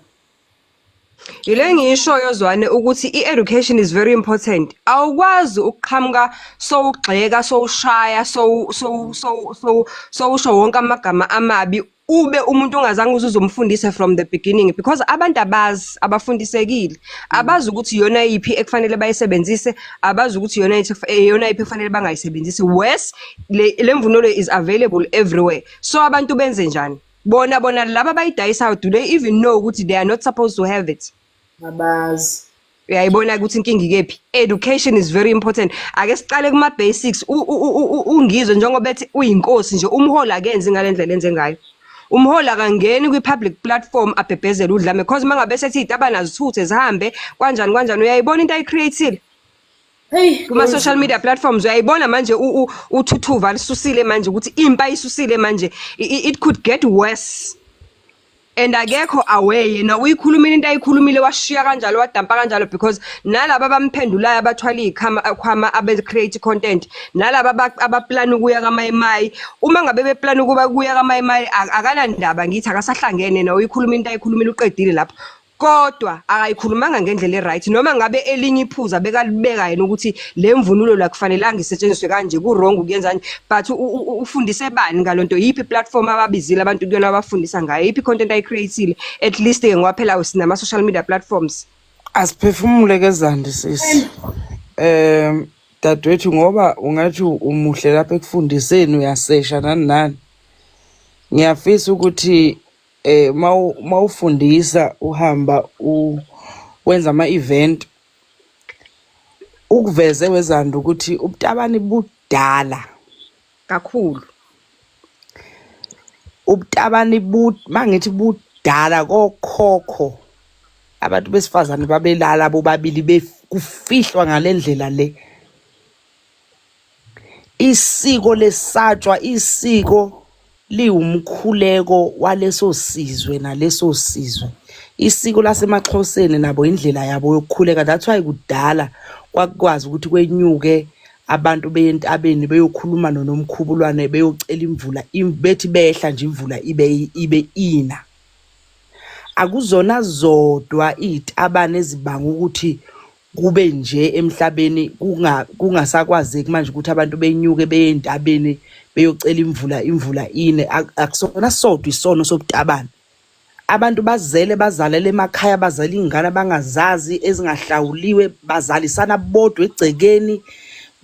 Yile engiyishoyo Zwane ukuthi i-education is very important. Awukwazi ukuqhamuka sowugxeka sowushaya sowusho wonke amagama amabi ube umuntu ongazange uze uzomfundise from the beginning because abantu abazi abafundisekile abazi ukuthi iyona yiphi ekufanele bayisebenzise abazi ukuthi iyona iyona yiphi ekufanele bangayisebenzisi worse le mvunulo is available everywhere so abantu benze njani bona bona laba abayidayisayo do they even know ukuthi they are not supposed to have it abazi uyayibona ukuthi inkinga ikephi education is very important ake siqale kuma basics ungizwe njengoba ethi uyinkosi nje umholi akenzi ngalendlela enze ngayo umholi akangeni kwi-public platform abhebhezele udlame because uma ngabe sethi iy'tabane azithuthe zihambe kanjani kanjani uyayibona into ayi-create-ile Hey, kuma-social media platforms uyayibona manje uthuthuva lisusile manje ukuthi impi ayisusile manje it could get worse and akekho aware yena uyikhulumile into ayikhulumile washiya kanjalo wadampa kanjalo because nalaba abamphendulayo abathwala iy'khwama abe-create content nalaba abaplana ukuya kamayimayi uma ngabe beplana ukuba kuya kamayimayi akanandaba ngithi akasahlangene nawe uyikhuluma into ayikhulumile uqedile lapho kodwa akayikhulumanga ngendlela e-right noma ngabe elinye iphuza bekalibeka yena ukuthi le mvunulo la kufanelanga isetshenziswe kanje ku-wrong ukuyenza kanje but ufundise bani ngalonto yiphi platform ababizile abantu kuyona abafundisa ngayo yiphi content ayi-create-ile at least-ke ngoba phela sinama-social media platforms. Asiphefumule ke Zandi sisi. Dadewethu ngoba ungathi umuhle lapha ekufundiseni uyasesha nani nani. Ngiyafisa ukuthi eh mawufundisa uhamba u wenza ama event ukuveze wezanda ukuthi ubutabani budala kakhulu ubutabani bu mangithi budala kokhokho abantu besifazane babelala bobabili kufihlwa ngalendlela le Isiko lesatshwa isiko liwumkhuleko waleso sizwe naleso sizwe. Isiko lasemaXhoseni nabo indlela yabo yokukhuleka that's why kudala kwakukwazi ukuthi kwenyuke abantu beye entabeni beyokhuluma noNomkhubulwane beyocela imvula bethi behla nje imvula ibe ibe ina. Akuzona zodwa iy'tabane ezibanga ukuthi kube nje emhlabeni kungasakwazeki manje ukuthi abantu benyuke beye entabeni beyocela imvula imvula ine akusona sodwa isono sobutabane abantu bazele bazalele emakhaya bazala iy'ngane abangazazi ezingahlawuliwe bazalisana bodwa egcekeni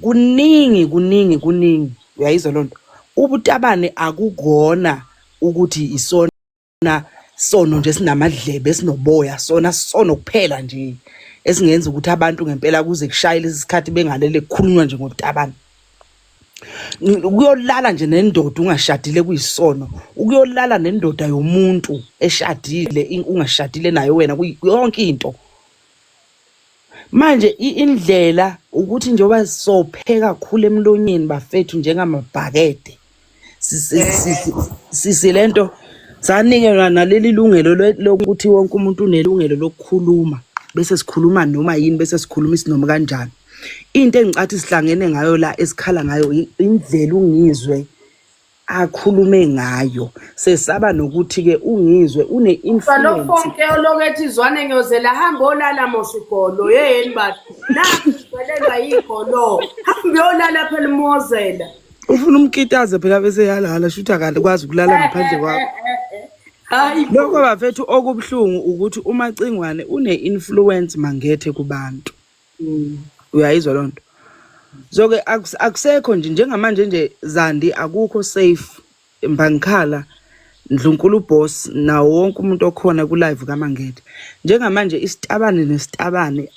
kuningi kuningi kuningi uyayizwa loo nto ubutabane akukona ukuthi isona sona sono nje sinamadlebe esinoboya sona sono kuphela nje esingenza ukuthi abantu ngempela kuze kushaye lesi sikhathi bengalele kukhulunywa nje ngobutabane ukuyolala nje nendoda ungashadile kuyisono ukuyolala nendoda yomuntu eshadile ungashadile nayo wena yonke into Manje indlela ukuthi njengoba sophe kakhulu emlonyeni bafethu njengamabhakede sisi lento sanikelwa naleli lungelo lokuthi wonke umuntu unelungelo lokukhuluma bese sikhuluma noma yini bese sikhuluma isinoma kanjani. Into engicathi sihlangene ngayo la esikhala ngayo indlela uNgizwe akhulume ngayo sesaba nokuthi-ke ungizwe une-influence Fonke oloku ethi zwane ngiyozela hamba olala mos igolo yeyeni bantu nakhu sivelelwa yigolo hamba uyolala phela umozela ufuna umkitaze phela bese yalala shuthi akakwazi ukulala ngaphandle kwakho hayi lokho bafethu okubuhlungu ukuthi umacingwane une-influence mangethe kubantu uyayizwa loo nto. So ke akusekho nje njengamanje nje Zandi, akukho safe Mbangikhala, Ndlunkulu boss, nawo wonke umuntu okhona ku live kaMangethe. Njengamanje isitabane nesitabane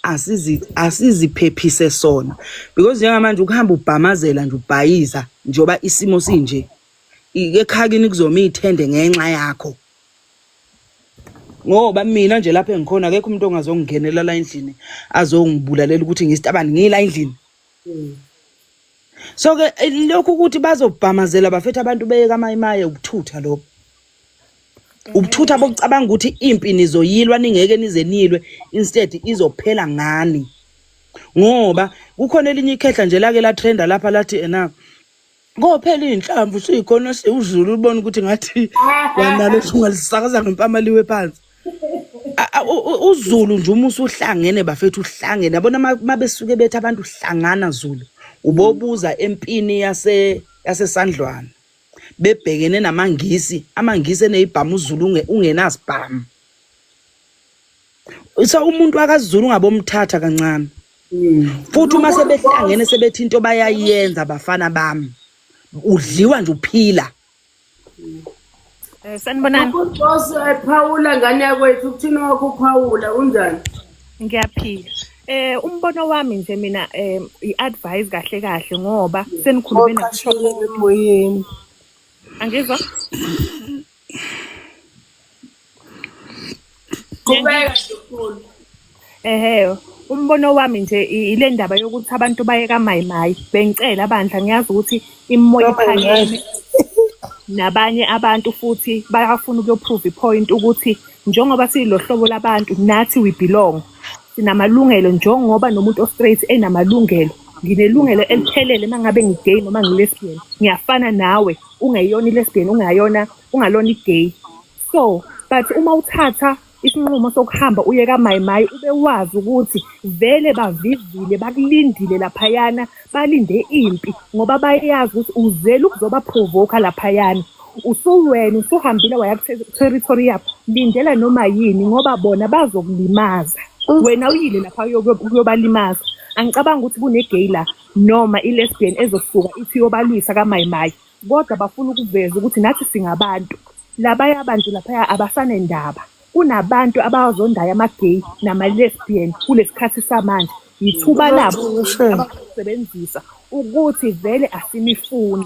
asiziphephise sona, because njengamanje ukuhamba ubhamazela nje ubhayiza njengoba isimo sinje, ekhakini kuzoma ithende ngenxa yakho. Ngoba mina nje lapha engikhona akekho umuntu ongazongingenela la endlini azongibulalela ukuthi ngisitabane ngila endlini. So ke lokhu ukuthi bazobhamazela bafethu abantu beye kaMayimaye, ubuthutha lokho, ubuthutha bokucabanga ukuthi impi nizoyilwa ningeke nize nilwe, instead izophela ngani. Ngoba kukhona elinye ikhehla nje lake la-trenda lapha lathi ena kophela iy'nhlamvu siyikhona siwuzulu, ubone ukuthi ngathi wanalo ungalisakaza ngempama liwe phansi. UZulu nje uma usuhlangene bafethu uhlangene, yabona uma besuke bethi abantu hlangana Zulu, ubobuza empini yaseSandlwana bebhekene namaNgisi, amaNgisi eneyibhamu, uZulu ungenasibhamu. So umuntu akaZulu ungabomthatha kancane. Futhi uma sebehlangene sebethi into bayayenza, bafana bami, udliwa nje uphila. Sanibonani. Boss, ephawula ngane yakwethu, ukuthini wakho uphawula unjani? Ngiyaphila. Umbono wami nje mina i-advice kahle kahle ngoba senikhulume Oqashele emoyeni. Angizwa? Qhubeka Ndlunkulu. Ehhe, umbono wami nje ile ndaba yokuthi abantu baye kaMayimayi. Bengicela bandla, ngiyazi ukuthi imimoya iphakeme nabanye abantu futhi bayafuna ukuyo-prove i-point ukuthi njengoba siyilo hlobo labantu nathi we belong. Sinamalungelo njengoba nomuntu o-straight enamalungelo. Nginelungelo eliphelele uma ngabe ngi-gay noma ngi-lesbian. Ngiyafana nawe, ungeyona i-lesbian, ungayona, ungalona i-gay. So, but uma uthatha isinqumo sokuhamba uye kaMayimayi, ube wazi ukuthi vele bavivile, bakulindile laphayana, balinde impi ngoba bayazi ukuthi uzele ukuzoba provoke laphayana. Usuwena usuhambile waya ku-territory yabo, lindela noma yini ngoba bona bazokulimaza. Wena uyile lapha ukuyobalimaza. Angicabangi ukuthi kune-gay la noma i-lesbian ezosuka ithi iyobalwisa kaMayimayi. Kodwa bafuna ukuveza ukuthi nathi singabantu. Labaya bantu laphaya abasanendaba. Kunabantu abawazondayo ama-gay nama-lesbian kulesikhathi samanje. Yithuba labo abazosebenzisa ukuthi vele asinifuni.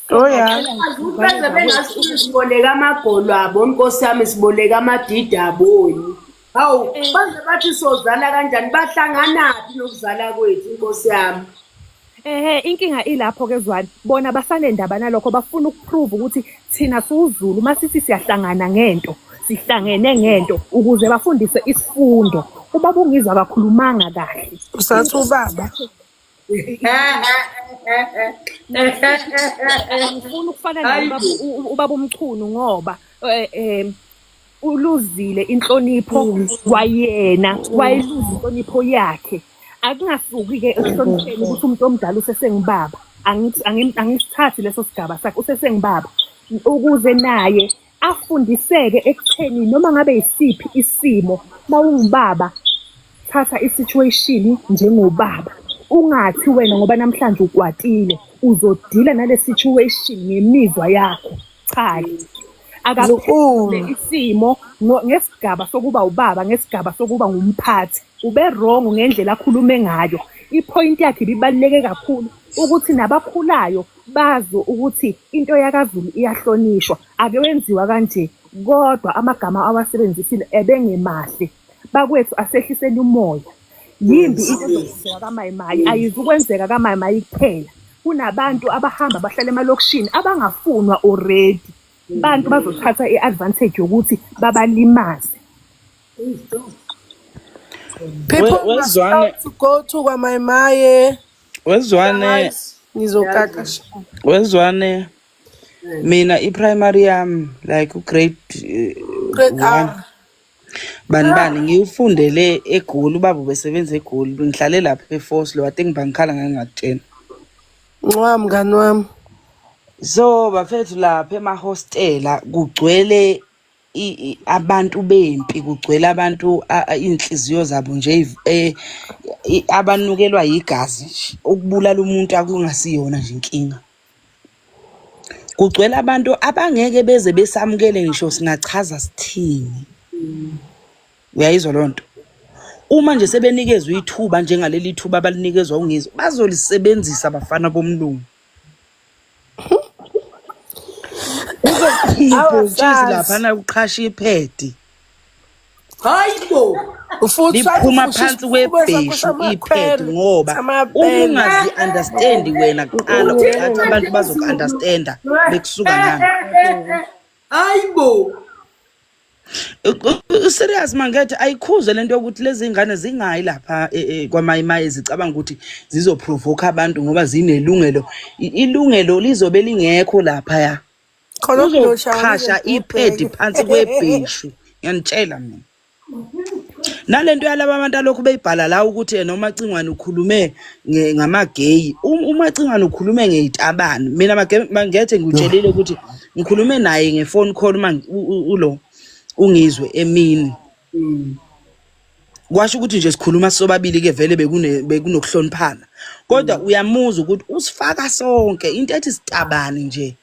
Oh yeah. Beze bengasifuni siboleka amagolo abo, nkosi yami, siboleka amadidi aboni. Hawu, baze bathi sozala kanjani? Bahlanganaphi nokuzala kwethu, nkosi yami? Ehhe, inkinga ilapho ke Zwane. Bona basanendaba nalokho, bafuna uku-prove ukuthi thina siwuZulu uma sithi siyahlangana ngento, sihlangene ngento ukuze bafundise isifundo. Ubaba uNgizwe akakhulumanga kahle. Usathi ubaba. Angifuni ukufana naye ubaba uMchunu ngoba uluzile inhlonipho kwayena, wayeluza inhlonipho yakhe. Akungasuki-ke ekuhlonipheni ukuthi umuntu omdala usesengubaba. Angisithathi leso sigaba sakhe, usesengubaba. Ukuze naye afundiseke ekutheni noma ngabe yisiphi isimo, mawungubaba thatha i-situation njengobaba. Ungathi wena ngoba namhlanje ukwatile uzodila nale situation ngemizwa yakho. Cha-ke. Akaphendule isimo ngesigaba sokuba ubaba, ngesigaba sokuba ngumphathi. Ube wrong ngendlela akhulume ngayo. I-point yakhe ibibaluleke kakhulu ukuthi nabakhulayo bazi ukuthi into yakaZulu iyahlonishwa. Ake wenziwa kanje, kodwa amagama awasebenzisile ebengemahle. Bakwethu, asehliseni umoya. Yimbi into ezokwenzeka kaMayimayi, ayizukwenzeka kaMayimayi kuphela. Kunabantu abahamba bahlala emalokishini abangafunwa already. Bantu bazothatha i-advantage yokuthi babalimaze. People must Wezwane start to go to kwaMayimaye. Wezwane. Guys, ngizokaka. Wezwane, mina i-primary yami like u-grade Grade 1 R. bani bani ngiwufundele eGoli, ubaba ubesebenza eGoli, bengihlale lapha eForce lo, I think bangikhala ngangakutshena. Ncwa mngani wami. So bafethu, lapha emahostela kugcwele abantu bempi, kugcwele abantu iy'nhliziyo zabo nje abanukelwa yigazi nje ukubulala umuntu akungasiyona nje inkinga. Kugcwele abantu abangeke beze besamukele ngisho singachaza sithini. Uyayizwa leyo nto? Uma nje sebenikezwe ithuba njengaleli thuba abalinikezwa uNgizwe, bazolisebenzisa abafana bomlungu. Kuzoqhuma ubhontshisi Awasazi. laphana kuqhasha iphedi. Hayi bo. Futhi Liphuma sathi phansi isifuba sakho kwebheshu iphedi samakhwele ngoba uma samabele. ungazi-understandi wena kuqala uthatha abantu bazoku-understanda bekusuka ngani. Hayi bo. Serious mangethe ayikhuze lento yokuthi lezi ngane zingayi lapha kwamayimayi zicabanga ukuthi zizoprovoke abantu ngoba zinelungelo. Ilungelo lizobe lingekho lapha ya. Khona okunoshawa Uzoqhasha iphedi phansi kwebheshu. Ngiyanitshela mina. Nalento yalaba abantu alokhu beyibhala la ukuthi yena uMacingwane ukhulume ngama-gay. UMacingwane ukhulume ngey'tabane. Mina Mangethe ngikutshelile ukuthi ngikhulume naye nge-phone call uma ulo ungizwe emini. Kwasho ukuthi nje sikhuluma sobabili ke vele bekunokuhloniphana. Kodwa uyamuzwa ukuthi usifaka sonke into ethi sitabane nje.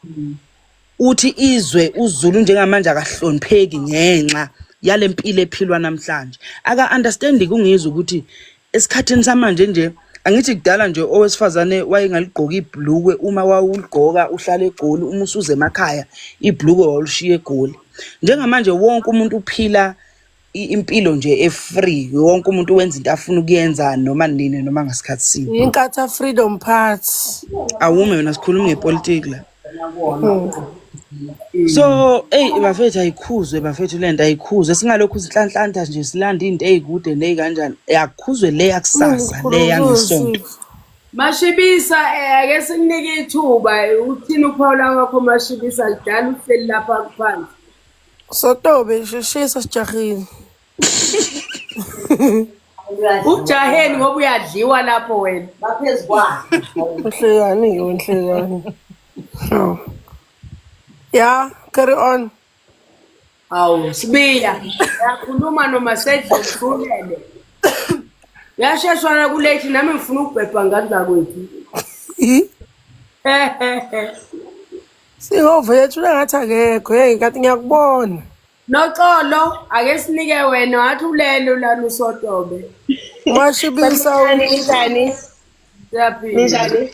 Uthi izwe uZulu njengamanje akahlonipheki ngenxa yale mpilo ephilwa namhlanje. Aka understand kungizwa ukuthi esikhathini samanje nje angithi kudala nje owesifazane wayengaligqoka ibhlukwe uma wawuligqoka uhlala eGoli uma usuze emakhaya ibhlukwe wawulishiya eGoli. Njengamanje wonke umuntu uphila impilo nje e-free wonke umuntu wenza into afuna ukuyenza noma nini noma ngasikhathi sini. Inkatha Freedom Party. Awume wena sikhuluma ngepolitiki la. So, eyi bafethu ayikhuzwe bafethu lento ayikhuzwe singalokhu sinhlanhlantha nje silanda into eyikude neyikanjani akukhuzwe le yakusasa le yangesonto. Mashibisa ake sikunike ithuba uthini uphawula kwakho Mashibisa kudala uhleli lapha phansi. Sotobe sheshisa sijahile. Ujaheni ngoba uyadliwa lapho wena. Baphezu kwakhe. Uhlekani ke uhlekani. Oh. Yeah, carry on. Hawu Sibiya, uyakhuluma noma sedlulele. Uyasheshwana kulethi nami ngifuna ukubhebha ngane zakwethu. Sihove yethu ngathi akekho. Hey, kanti ngiyakubona. Noxolo, ake sinike wena wathi ulele lana uSotobe. Washibisa Sanibonani, ninjani? Siyaphila. Ninjani?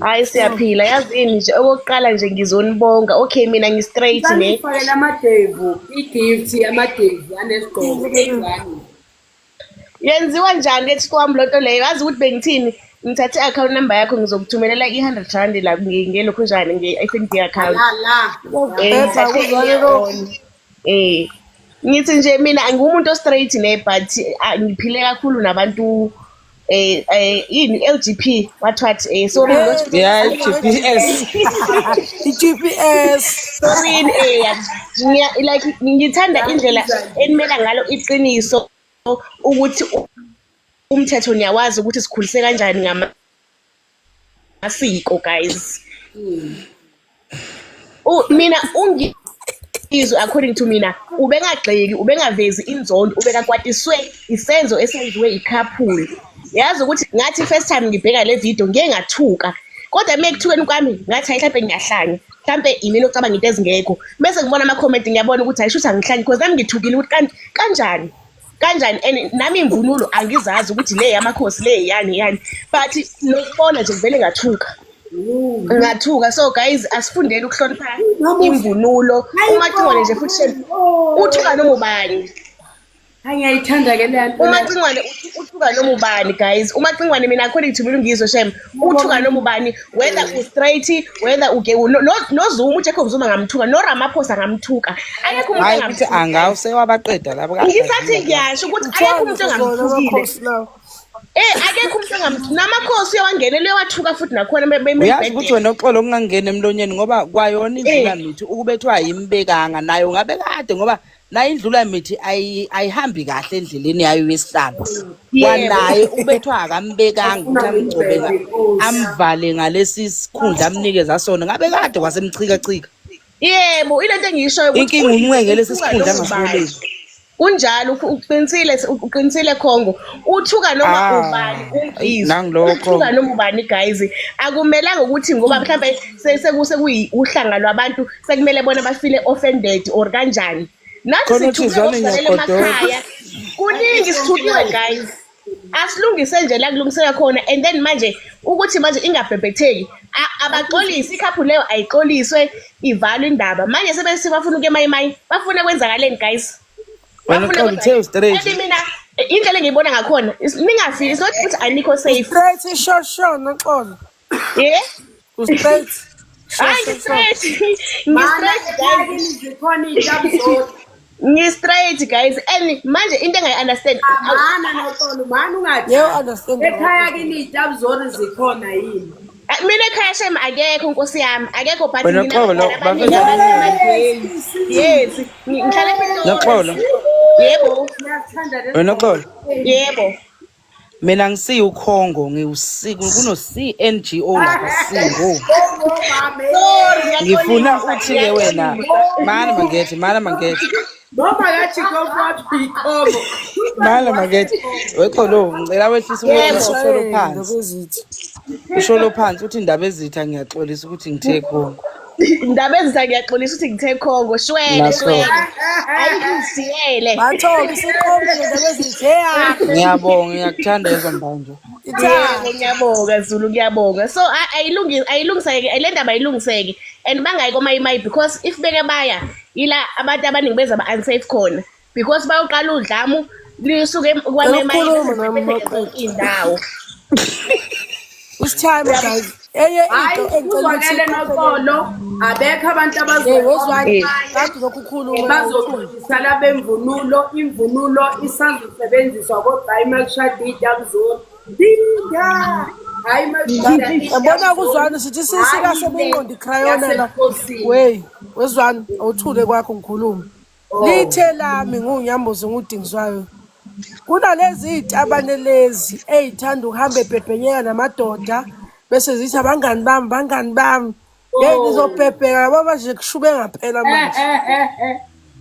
Hayi siyaphila. Yazini nje okokuqala nje ngizonibonga. Okay mina ngi-straight ne. Ngifakela amadevu, i-gift yamadevu anesigqoko esingane. Yenziwa njani ke Thixo wami lonto leyo? Yazi ukuthi bengithini? Ngithathe i-account number yakho ngizokuthumelela i-100 rand la ngelokhunjani nge-FNB account. La la. Bhebha Ngithathe kuzwale lokho. on. Ngithi nje mina angiwumuntu o-straight ne but ngiphile kakhulu nabantu yini LGP what what sorry not Yeah, GPS. I-GPS. sorry like ngithanda indlela enimela ngalo iqiniso ukuthi umthetho niyawazi ukuthi sikhulise kanjani ngamasiko guys. Mina ungizwe according to mina ubengagxeki ubengavezi inzondo ubekakwatiswe isenzo esenziwe i-couple. Yazi ukuthi ngathi first time ngibheka le video ngike ngathuka kodwa uma ekuthukeni kwami ngathi hayi mhlampe ngiyahlanya mhlampe imina ocabanga into ezingekho bese ngibona ama-comment ngiyabona ukuthi hayi shuthi angihlanyi because nami ngithukile ukuthi kanti kanjani kanjani and nami imvunulo angizazi ukuthi le yamakhosi le yani yani but nokubona nje ngivele ngathuka ngathuka. So guys asifundeni ukuhlonipha imvunulo. UMacingwane nje futhi shem uthuka noma ubani. Hayi ngiyayithanda ke le nto. UMacingwane uthuka noma ubani guys. UMacingwane mina according to mina ungizwe shem uthuka noma ubani whether u straight whether uge noZuma uJacob Zuma ngamthuka no Ramaphosa ngamthuka. Akekho umuntu Hayi ukuthi engamthuka. angawu sewabaqeda labo Ngisathi ngiyasho ukuthi akekho umuntu engamthukile. Akekho umuntu engamthuka. Namakhosi uyawangenela uyawathuka futhi nakhona Uyazi ukuthi wena uxolo okungangena emlonyeni ngoba kwayona indlula mithi ukube kuthiwa ayimbekanga nayo ngabe kade ngoba nayo indlula mithi ayihambi kahle endleleni yayo yesihlalo. Kwanaye ukube kuthiwa akambekanga ukuthi amgcobe amvale ngalesi sikhundla amnikeza sona ngabe kade wasemchikachika. Yebo, ilento engiyishoyo ukuthi Inkinga ungizwe umncenge lesi uthuka sikhundla noma ubani. angasiholeli. Kunjalo, uqinisile, uqinisile Khongo. Uthuka noma Ah, ubani uNgizwe. nangilokho. Uthuka noma ubani guys. Akumelanga ukuthi ngoba mhlambe sekuyi uhlanga lwabantu sekumele bona bafile offended or kanjani. Nathi Khona uthi sithukiwe Zwane ngosivalele ngiyagodola. emakhaya. Kuningi sithukiwe guys. Asilungise nje la kulungiseka khona and then manje ukuthi manje ingabhebhetheki abaxolisi ikhaphu leyo ayixoliswe ivalwe indaba manje sebesithi bafuna ukuya emayimayi bafuna kwenzakaleni guys. Wena Bafuna uxolo uthe u-straight. And mina indlela engiyibona ngakhona ningafili it's not ukuthi anikho safe. Straight sho sho noxolo. Yeah. U-straight. Hayi ngi-straight. Ngi-straight guys. Zikhona iy'ntabuzoni. Ngi-straight guys and manje into engayi-understand Mana noxolo, mana ungathi. Yebo understand. Ekhaya kini iy'tabuzoni zikhona yini? Mina ekhaya shem akekho nkosi yami akekho but Wena mina Xolo, abantwana abaningi bafethu. abasemagcekeni. Yes, ngihlala ePitori. Noxolo. Yebo. Ngiyakuthanda lesi Wena Xolo. Yebo. Mina ngisiyi uKhongo ngiwusi kuno CNGO lapha singo. Sorry, Ngifuna ngiyaxolisa, uthi ke wena ngiyaxolisa. mana mangethe mana mangethe Noma kathi kofuthi ikhongo. mana mangethe wexolo ngicela wehlise umoya Yebo. usholo phansi usholo phansi uthi indaba ezitha ngiyaxolisa ukuthi ngithe Khongo. Indaba ezitha ngiyaxolisa ukuthi ngithe Khongo shwele Naso. shwele. Ayikuziyele. Bathola isiqombe ngendaba ezinje yakho. Ngiyabonga ngiyakuthanda yezwa mbanje. Yebo ngiyabonga Zulu ngiyabonga. So ayilungi ayilungiseke le ndaba ayilungiseke and bangayi komayimayi because if beke baya ila abantu abaningi beza ba unsafe khona because bayoqala udlamu lisuke kwamayimayi Ukhuluma nami maqedwe. indawo. It's time guys. Enye Hayi, into engicela ukuthi kuzwakele noxolo, abekho abantu Hey, wezwani abazoya kade lokhu ukhuluma bazoxolisa labemvunulo, imvunulo isazosebenziswa kodwa hayi uma kushada iy'tabuzoni. Dinga! Hayi uma kushada Yabona kuzwana sithi sisika sebungqondo icrayona la. yasebukhosini. Wey, wezwani awuthule kwakho ngikhuluma. Lithe lami ngunyambozi ngudingizwayo. Kunalezi iy'tabane lezi ey'thanda ukuhamba ebhebhenyeka namadoda bese zithi abangani bami bangani bami. Hey nizobhebheka yabo manje kushube ngampela manje.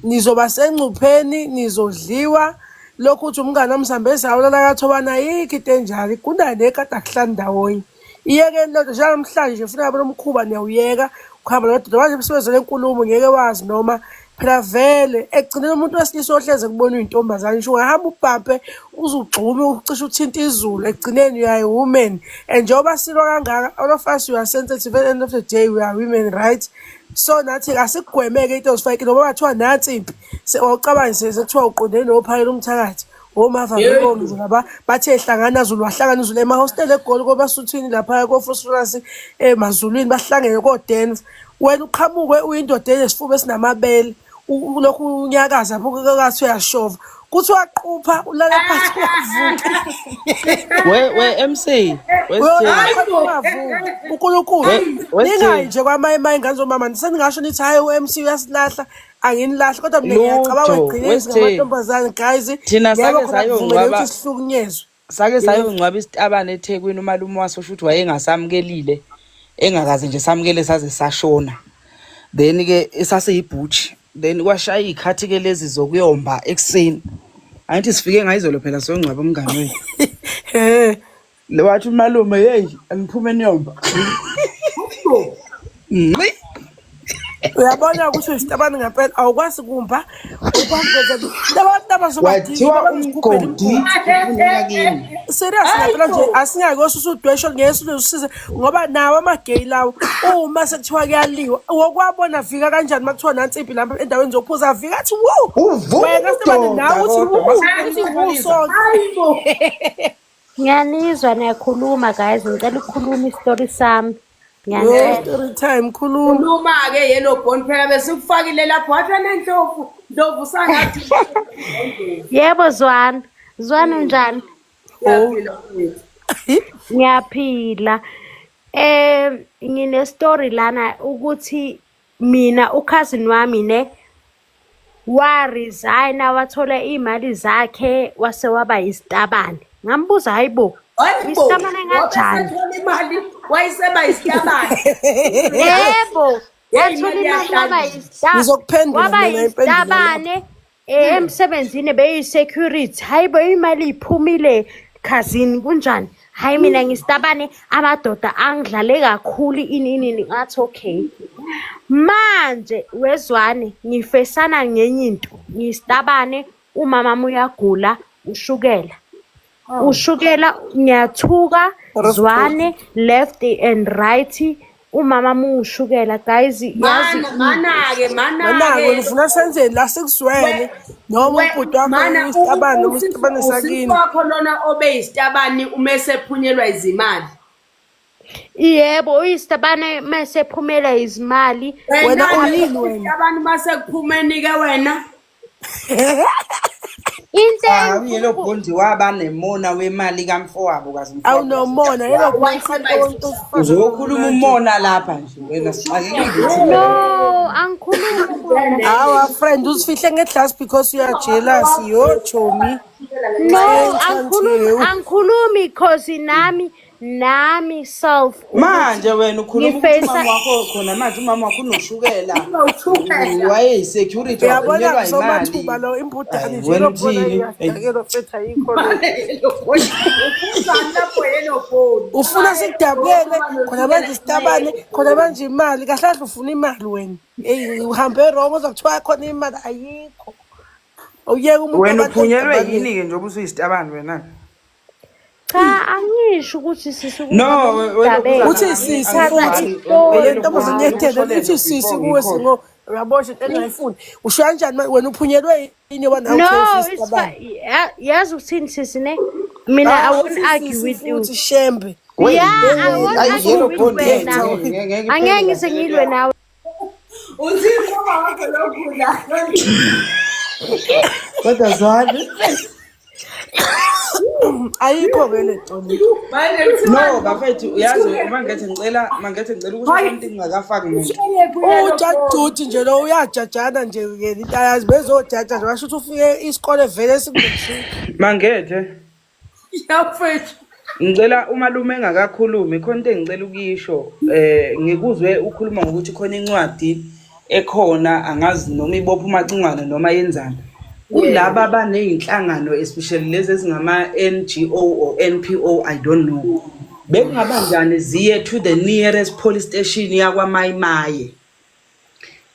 Nizoba sengcupheni nizodliwa lokhu uthi umngane wami sihambe sawulala kathobana ayikho into enjalo kunane kade akuhlali ndawonye. Iyekeni lento njengamhlanje nje funa yabona umkhuba niyawuyeka ukuhamba namadoda manje sebezele inkulumo ngeke wazi noma phela vele ekugcineni umuntu wesilisa ohleze kubona uyintombazane ngisho ungahamba ubhampe uze ugxume ucishe uthinte izulu ekugcineni you are a woman and njengoba silwa kangaka all of us you are sensitive at the end of the day we are women, right? So nathi asikugwemeke into ozifake noma bathiwa nansi impi wawucabanga sekuthiwa uqondene nophakela umthakathi omava bebonke laba bathe hlangana Zulu wahlangana uZulu emahostela eGoli kobasuthini lapha koFosforus emazulwini bahlangene koDenver wena uqhamuke uyindoda enesifuba esinamabele ulokhu unyakaza pho kathi uyashova kuthiwa qupha ulale phansi ungavuki. We MC Uyolala phansi ungavuki uNkulunkulu We ningayi nje kwamayimayi ingane zomama seningasho nithi hhayi u-MC uyasilahla anginilahli kodwa mina ngiyacabanga Lutho, ekugcineni Westheni. singamantombazane guys Thina ngeke sake khona kuvumeleke sayongcwaba ukuthi sihlukunyezwe. Sake sayongcwaba isitabane eThekwini umalume waso shuthi wayengasamukelile engakaze nje samukele saze sashona. Then ke esaseyibhutshi then kwashaya iy'khathi ke lezi zokuyomba ekuseni. Angithi sifike ngayizolo phela siyongcwaba umngani wethu. He. Le wathi umalume hey aniphume niyomba. Nqi. Uyabona ukuthi uyisitabane ngempela awukwazi kumba awukwazi kwenza labantu abazobadinga Kwathiwa umgodi ufuneka kimi. Serious ngempela nje asingeke osusa udwesho ngeke silusize ngoba nawo amageyi lawo uma sekuthiwa kuyaliwa wokwabona vika kanjani uma kuthiwa nansi impi lapha endaweni zokuphuza avika athi wu Uvuka wena sitabane udoda nawe uthi kodwa wu mase uthi wu sonke. Ngiyanizwa niyakhuluma guys, ngicela ukukhuluma isitori sami. Yo, Ngiyanicela. story time khuluma. Khuluma-ke yellow bone phela besikufakile lapho wathi wena Ndlovu, Ndlovu sangathi. Yebo Zwana. Zwana unjani? Ngiyaphila mfethu. Ngiyaphila. Ngine story lana ukuthi mina ucousin wami ne wa resigna wathola imali zakhe wase waba isitabane. Ngambuza hayibo, Hayibo, isitabane kanjani? wabesethola imali wayeseba isitabane. Yebo, Hey, wathola imali imali waba iyahlanyisa. Ngizokuphendula waba mina impendulo lapho. isitabane. Emsebenzini beyi-security, hhayi bo imali iphumile cousin kunjani? Hhayi mina ngistabane amadoda angidlale kakhulu ini ini ini ngathi okay. Manje wezwane ngifesana ngenye into ngistabane umamami uyagula ushukela. Ushukela ngiyathuka zwane left and right umama muwushukela guys yazi Mana mana-ke Mana-ke mana-ke ufuna senzeni la sikuzwele noma ubhuti wakho mana isitabane noma isitabane usisi sakini. wakho lona obeyisitabani uma esephunyelwa izimali. Yebo uyisitabane mase phumela izimali. Wena Wena uyini wena? isitabani uma sekuphumeni-ke wena. Into Ah, uyelo bhondi waba nemona wemali kamfowabo kazi mfowabo. Awunomona yelo bhondi Uzokhuluma umona lapha nje wena sixakekile thina. No, angikhulumi umona. Hawa friend uzifihle ngeglass because you are jealous. Yo chomi. No, angikhulumi angikhulumi cause nami nami self Manje wena ukhuluma ukuthi ngifesa umama wakho khona manje umama wakho unoshukela. Wayeyi-security Uyabona waphunyelwa imali. somathuba lo imbudane nje Wena lo bona uthini? iyadakela fethu ayikho lo. Ufunani lapho yelo bhodi? Ufuna sikudabukele khona manje isitabane khona manje imali kahle kahle ufuna imali wena. Hey uhambe wrong uzokuthiwa khona imali ayikho. Awuyeke umuntu Wena abantu uphunyelwe esitabane. yini-ke njengoba usuyisitabane wena? Cha angisho ukuthi sisi No, wena Uthi sisi futhi le ntombazane yethele ithi sisi kuwe singo uyabosha into engayifuni. Usho kanjani ma- wena uphunyelwe yini wena No, awukhefi it's isitabane? fine. Yazi ukuthini sisi ne? Mina I Ah, won't uthi argue sisi with you. futhi shembe. Yeah, I won't Ayi, argue yellow with bond wena. ngeke Angeke ngize ngilwe nawe. Uthini uma wakho lokhu la? Kodwa zwane. Ayikho ke le nto le. Manje kuthiwa No, bafethu uyazi uma ngithi ngicela mangithi ngicela ukusho something ngingakafaki muntu. Ujajuthi nje lo uyajajana nje yena into ayazi bezojaja nje basho ukuthi ufike isikole vele siku-matric. Mangethe yafethu. ngicela umalume engakakhulumi khona into engicela ukuyisho ngikuzwe ukhuluma ngokuthi khona incwadi ekhona angazi noma ibopha umacingwane noma yenzani. Kulaba abaney'nhlangano especially lezi ezingama-NGO or NPO I don't know. Bekungaba njani ziye to the nearest police station yakwaMayimaye.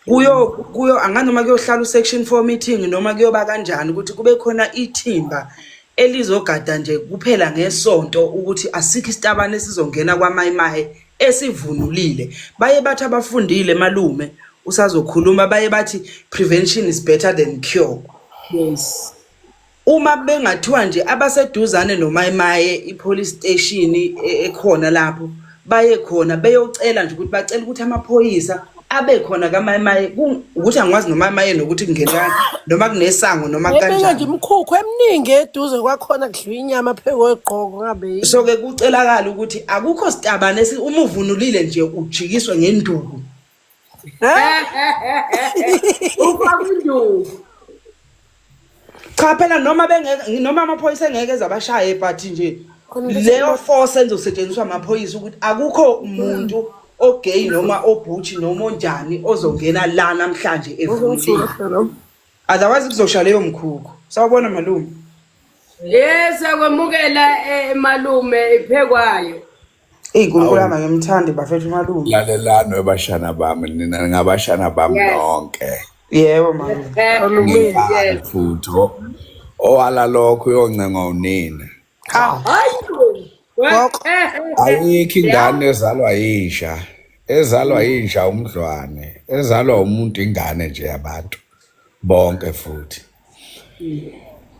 Kuyo kuyo anganoma kuyohlala u-section 4 meeting noma kuyoba kanjani ukuthi kube khona ithimba elizogada nje kuphela ngesonto ukuthi asikho isitabane esizongena kwaMayimaye esivunulile. Baye bathi abafundile malume usazokhuluma baye bathi prevention is better than cure. Yes. Uma bengathiwa nje abaseduzane noMayimaye i-police station ekhona lapho baye khona beyocela nje ukuthi bacela ukuthi amaphoyisa abe khona kaMayimaye ukuthi angikwazi noMayimaye nokuthi kungena noma kunesango noma Ebeka nje kanjani. imikhukhu eminingi eduze kwakhona kudliwa inyama phezu kwegqoko ngabe yini. So ke kucelakala ukuthi akukho sitabane uma uvunulile nje ujikiswe ngenduku. Ufaka induku. Cha phela noma bengeke noma amaphoyisa engeke ezabashaye but nje Khona into leyo force enzosetshenziswa amaphoyisa ukuthi akukho umuntu ogay noma obutch noma onjani ozongena la namhlanje evunulile. Otherwise kuzoshaya leyo mkhukhu. Sawubona malume. Yes, akwemukela malume iphekwayo. Eyi nkulunkulu wami angimthandi bafethu malume. Lalelani webashana bami nina ngabashana bami Yes. nonke. Yebo malume. Ngingani futhi owala lokho uyoncengwa unina. Ah, Hayi. Gogo. Ayikho ingane ezalwa yinja, ezalwa yinja umdlwane, ezalwa umuntu ingane nje yabantu bonke futhi.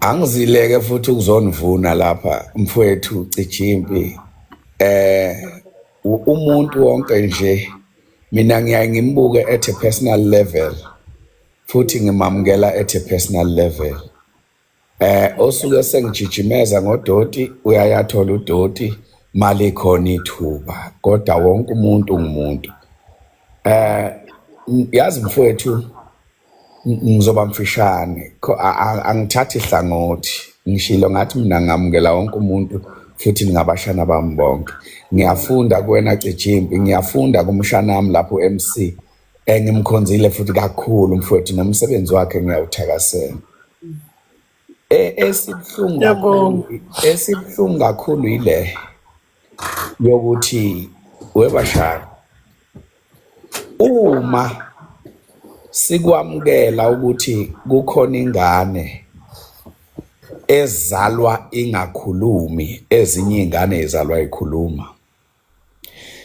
Angizileke futhi ukuzonivuna lapha mfowethu Cijimpi. Umuntu wonke nje mina ngiyaye ngimbuke at a personal level futhi ngimamukela at a personal level. Osuke sengijijimeza ngodoti uyayathola udoti mali khona ithuba kodwa wonke umuntu ungumuntu. Yazi mfowethu ngizoba mfishane angithathi hlangothi ngishilo ngathi mina ngamukela wonke umuntu futhi ningabashana bami bonke. Ngiyafunda kuwena Cijimpi, ngiyafunda kumshana wami lapho MC engimkhonzile futhi kakhulu mfowethu nomsebenzi wakhe ngiyawuthakasela. E- Esibuhlungu Ngiyabonga. kakhulu esibuhlungu kakhulu ile yokuthi webashana uma sikwamukela ukuthi kukhona ingane ezalwa ingakhulumi ezinye ingane izalwa ikhuluma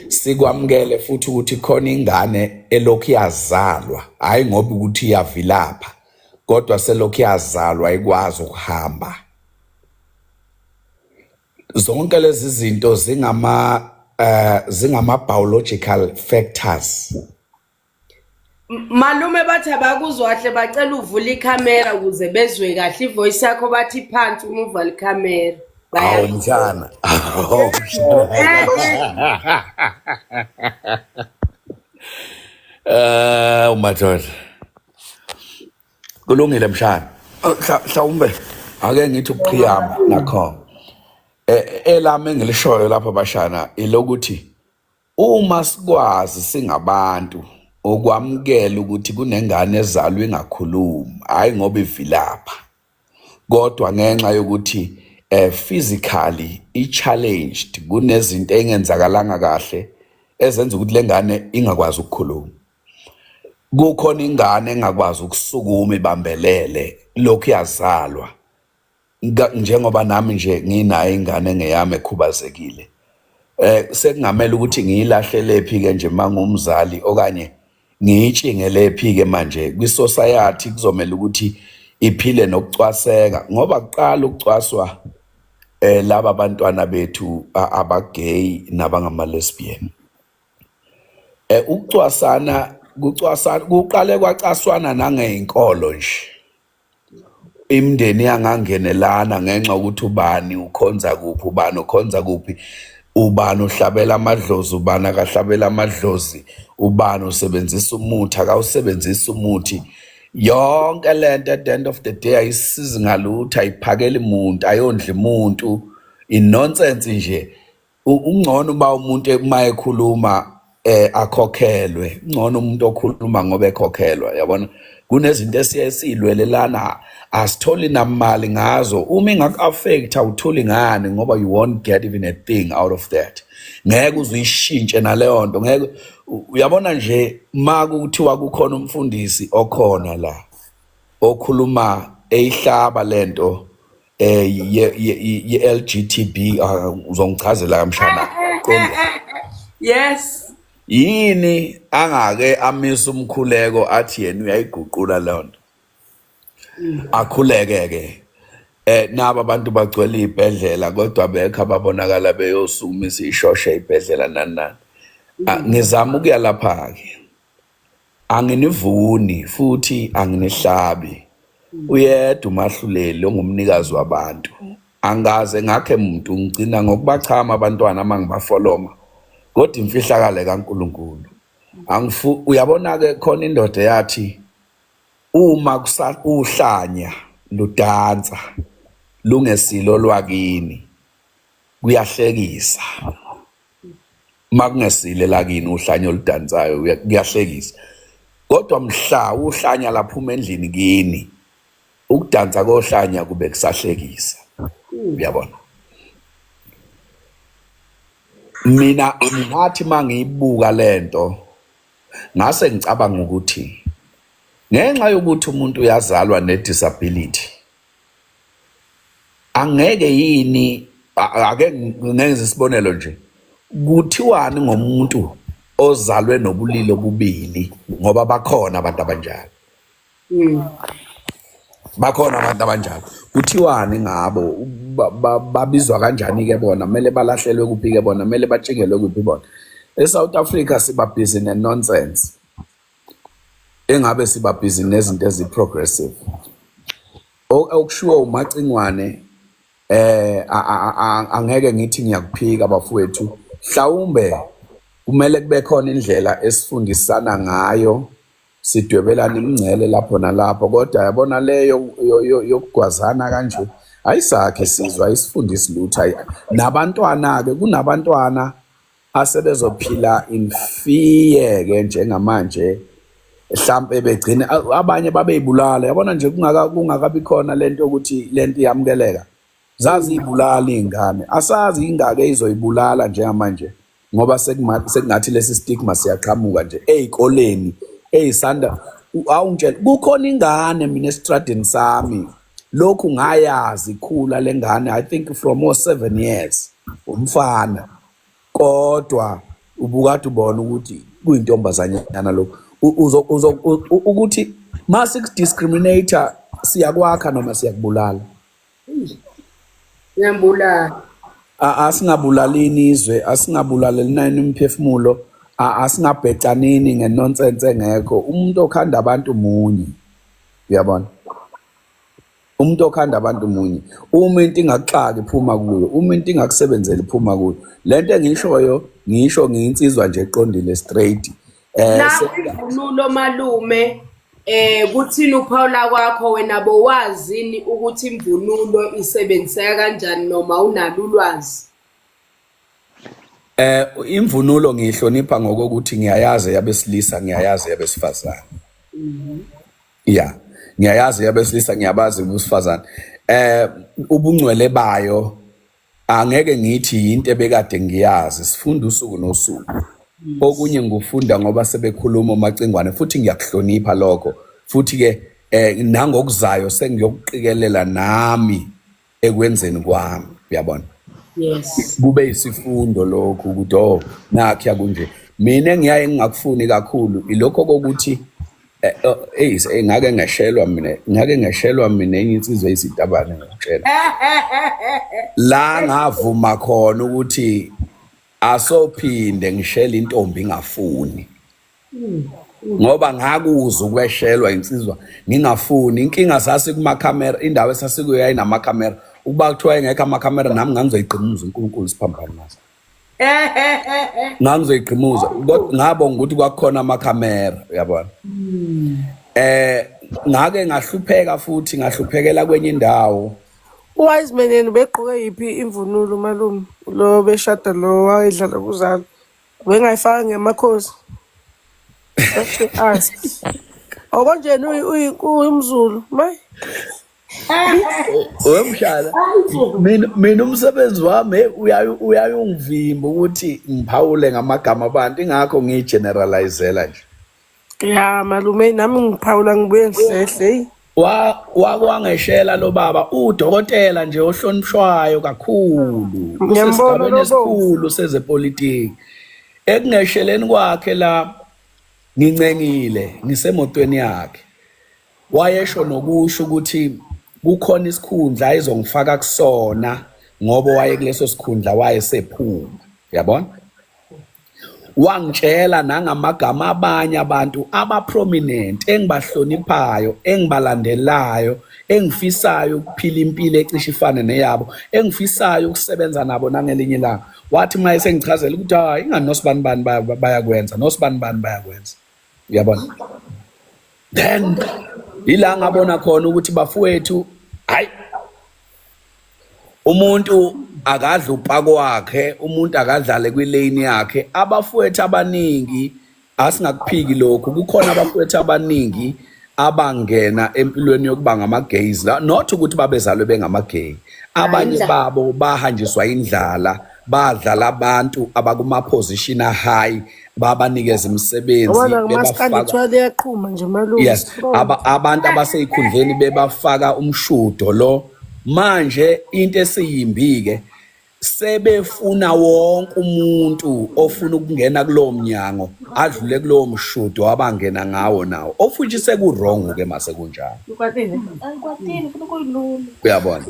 sikwamukele futhi ukuthi khona ingane elokhu yazalwa hayi ngoba ukuthi iyavilapha kodwa selokhu yazalwa ikwazi ukuhamba zonke lezi zinto zingama zingama biological factors Malume bathi abakuzwa kahle bacela uvule ikhamera ukuze bezwe kahle ivoice yakho bathi phansi uma uvala ikhamera. Awu mshana. Awu mshana. Eh umadoda. Kulungile mshana. Oh, Mhlawumbe ake ngithi ukuqhiyama nakho. Eh elami engilishoyo lapha bashana ilokuthi uma sikwazi singabantu ukwamukela ukuthi kunengane ezalwa ingakhulumi hayi ngoba ivilapha kodwa ngenxa yokuthi physically i-challenged kunezinto engenzakalanga kahle ezenza ukuthi lengane ingakwazi ukukhuluma kukhona ingane engakwazi ukusukuma ibambelele lokhu yazalwa njengoba nami nje nginayo ingane engeyami ekhubazekile sekungamele ukuthi ngiyilahlele phi ke nje mangumzali okanye ngiyitshingele phi ke manje kwi-society kuzomela ukuthi iphile nokucwaseka ngoba kuqala ukucwaswa laba bantwana bethu abagay nabangama lesbian ukucwasana kucwasana kuqale kwacaswana nangeinkolo nje imindeni yangangenelana ngenxa ukuthi ubani ukhonza kuphi ubani ukhonza kuphi ubani uhlabela amadlozi ubani akahlabela amadlozi ubani usebenzisa umuthi akawusebenzisa umuthi yonke lento at the end of the day ayisizi ngalutho ayiphakeli muntu ayondli umuntu inonsense nje ungcono uba umuntu uma ekhuluma akhokhelwe ngcono umuntu okhuluma ngoba ekhokhelwa yabona kunezinto esiye silwelelana asitholi namali ngazo uma ingaku-affect awutholi ngani ngoba you won't get even a thing out of that ngeke uze uyishintshe naleyo nto ngeke uyabona nje ma kuthiwa kukhona umfundisi okhona la okhuluma eyihlaba lento ye LGTB uzongichazela kamshana qonda Yes. Yini angake amisa umkhuleko athi yena uyayiguqula leyo nto akhuleke ke naba abantu bagcwele ibhedlela kodwa bekho ababonakala beyosukumisa ishosha ibhedlela nani nani ngizama ukuya lapha ke anginivuni futhi anginihlabi uyedwa umahluleli ongumnikazi wabantu angaze ngakhe muntu ngigcina ngokubachama abantwana uma ngibafoloma kodwa imfihlakalo kaNkuluNkulu angifu uyabona ke khona indoda yathi uma uhlanya ludansa lungesilo lwakini kuyahlekisa makungesile lakini uhlanya oludansayo kuyahlekisa kodwa mhla uhlanya laphuma endlini kini ukudansa kohlanya kube kusahlekisa uyabona mina ngathi mangiyibuka lento ngase ngicabanga ukuthi ngenxa yokuthi umuntu uyazalwa ne-disability angeke yini ake ngenze isibonelo nje kuthiwani ngomuntu ozalwe nobulili obubili ngoba bakhona abantu abanjalo bakhona abantu abanjalo kuthiwani ngabo babizwa kanjani ke bona kumele balahlelwe kuphi ke bona kumele batshingelwe kuphi bona eSouth Africa siba busy ne-nonsense engabe siba busy nezinto ezi-progressive okushiwo uMacingwane angeke ngithi ngiyakuphika bafowethu mhlawumbe kumele kube khona indlela esifundisana ngayo sidwebelana imingcele lapho nalapho kodwa yabona leyo yokugwazana kanje ayisakhe sizwe ayisifundisi lutho nabantwana-ke kunabantwana asebezophila in fear ke njengamanje Mhlampe begcine abanye babeyibulala, yabona nje kungakabi khona lento ukuthi lento iyamukeleka. Zaziyibulala iy'ngane, asazi ingake izoyibulala njengamanje ngoba sekungathi lesi stigma siyaqhamuka nje ey'koleni ey'sanda. Awungitshela, kukhona ingane mina esitradini sami, lokhu ngayazi ikhula le ngane, I think from o-7 years, umfana, kodwa ubukade ubona ukuthi kuyintombazanyana lokhu. Uzo ukuthi masiku-discriminator siyakwakha noma siyakubulala. Ngiyambulala. Asingabulalini izwe, asingabulalelini umphefumulo, asingabhecanini ngenonsense engekho. Umuntu okhanda abantu munye, uyabona, umuntu okhanda abantu munye. Uma into ingakuxaki phuma kuyo, uma into ingakusebenzeli phuma kuyo. Lento engiyishoyo ngisho ngiyinsizwa nje eqondile straight. La imvunulo malume, kuthini uphawula kwakho wena, bowazini ukuthi imvunulo isebenziseka kanjani noma unalo ulwazi? Imvunulo ngiyihlonipha ngokuthi ngiyayazi yabesilisa, ngiyayazi yabesifazane. Ya, ngiyayazi yabesilisa, ngiyabazi ubusifazane. Ubungcwele bayo angeke ngithi into ebekade ngiyazi, sifunda usuku nosuku. Okunye ngufunda ngoba sebekhuluma omacingwane, futhi ngiyakuhlonipha lokho. Futhi ke nangokuzayo sengiyokuqikelela nami ekwenzeni kwami, uyabona. Yes. Kube isifundo lokhu ukuthi oh nakhi akunje. Mina ngiyaye ngingakufuni kakhulu ilokho kokuthi ngake ngeshelwa mina, ngake ngeshelwa mina enye insizwa eyisitabane, ngikutshela. La ngavuma khona ukuthi asophinde ngishele intombi ingafuni. Ngoba ngakuzwa ukweshelwa insizwa ngingafuni. Inkinga sasi kumakhamera, indawo esasikuyo yayinamakhamera. Ukuba kuthiwa engekho amakhamera nami ngangizoyiqhimuza uNkulunkulu siphambane naso. Ngangizoyiqhimuza kodwa ngabonga ukuthi kwakukhona amakhamera, uyabona. Ngake ngahlupheka futhi ngahluphekela kwenye indawo. UWiseman yena ubegqoke yiphi imvunulo malume? Lo beshada lo wayedlala kuzalo. Ubengayifaka ngemakhosi. Just to ask. Okonje uyumZulu, mayi. Wemshana, mina umsebenzi wami uyayungivimba ukuthi ngiphawule ngamagama abantu, ingakho ngiyigeneralizela nje. Ya malume, nami ngiphawula ngibuye ngihlehle. Wakwangeshela lo baba, udokotela nje ohlonishwayo kakhulu. Ngiyambona Usesigabeni lo baba. esikhulu sezepolitiki. Ekungesheleni kwakhe la ngincengile ngisemotweni yakhe. Wayesho nokusho ukuthi kukhona isikhundla ayizongifaka kusona ngoba waye kuleso sikhundla wayesephuma, uyabona. Wangitshela nangamagama abanye abantu abaprominent engibahloniphayo, engibalandelayo, engifisayo ukuphila impilo ecishe ifane neyabo, engifisayo ukusebenza nabo nangelinye ilanga. Wathi uma esengichazela ukuthi hayi ingani nosibani bani bayakwenza, nosibani bani bayakwenza, uyabona. Then ila ngabona khona ukuthi bafowethu, hayi umuntu akadla upako wakhe, umuntu akadlale kwilane yakhe. Abafowethu abaningi asingakuphiki lokhu, kukhona abafowethu abaningi abangena empilweni yokuba ngama-gays la, not ukuthi babezalwe bengama-gay. Abanye babo bahanjiswa indlala, badlala abantu abakuma-position a-high, babanikeza imisebenzi, Yabona kumaskandi bebafaka kuthiwa liyaqhuma nje malume. Yes, abantu abaseyikhundleni bebafaka umshudo lo. Manje into esiyimbi ke sebefuna wonke umuntu ofuna ukungena kulowo mnyango adlule kulowo mshudo abangena ngawo nawo, of which seku-wrong ke mase kunjalo, uyabona.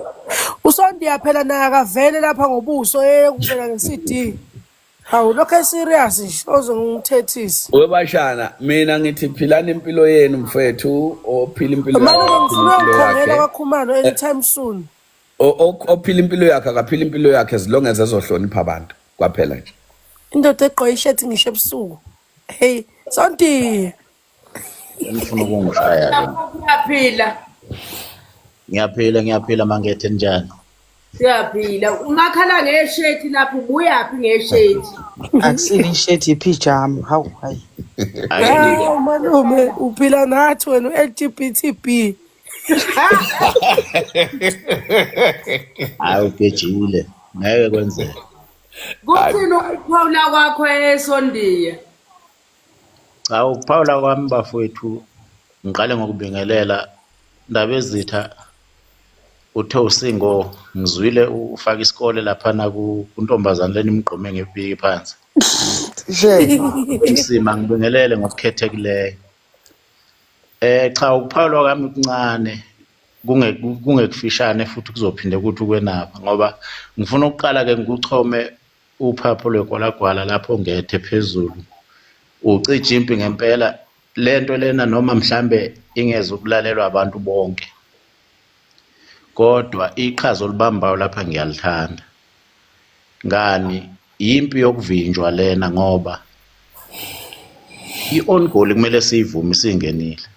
Usondiya phela naye akavele lapha ngobuso eyekuvela nge-CD. Hawu lokho eserious nje oze ngimthethise. Webashana, mina ngithi philani impilo yenu mfethu, ophila impilo yakhe Malume akaphila ngifuna impilo ukungikhongela yakhe. kwaKhumalo anytime soon. Ophila impilo yakhe akaphila impilo yakhe as long as ezohlonipha abantu kwaphela nje. Indoda egqoke ishirt ngisho ebusuku. Hey, Sonti. Ngifuna ukungishaya ke. Uyaphila. Ngiyaphila, ngiyaphila Mangethe, njani? Siyaphila. Ungakhala ngeshethi lapho ubuyaphi ngeshethi? Akusile ishethi iphijama. Hawu hayi. Hawu malume uphila nathi wena u-LGBTB. Hayi ugejile ngeke kwenzeke. Kuthini ukuphawula kwakho esondiya? Cha ukuphawula kwami bafowethu ngiqale ngokubingelela Ndabezitha uthe usingo ngizwile ufaka isikole laphana kuntombazane lena imgqome ngepiki phansi. Msima ngibingelele ngokukhethekileyo. Eh cha ukuphawula kwami kuncane kunge kungekufishane futhi kuzophinde kuthi ukwenaba ngoba ngifuna ukuqala ke ngikuchome uphapho lwegwalagwala lapho ngethe phezulu ucija impi ngempela lento lena noma mhlambe ingeze ukulalelwa abantu bonke kodwa iqhaza olibambayo lapha ngiyalithanda ngani yimpi yokuvinjwa lena ngoba i-on goal kumele siyivume isingenile.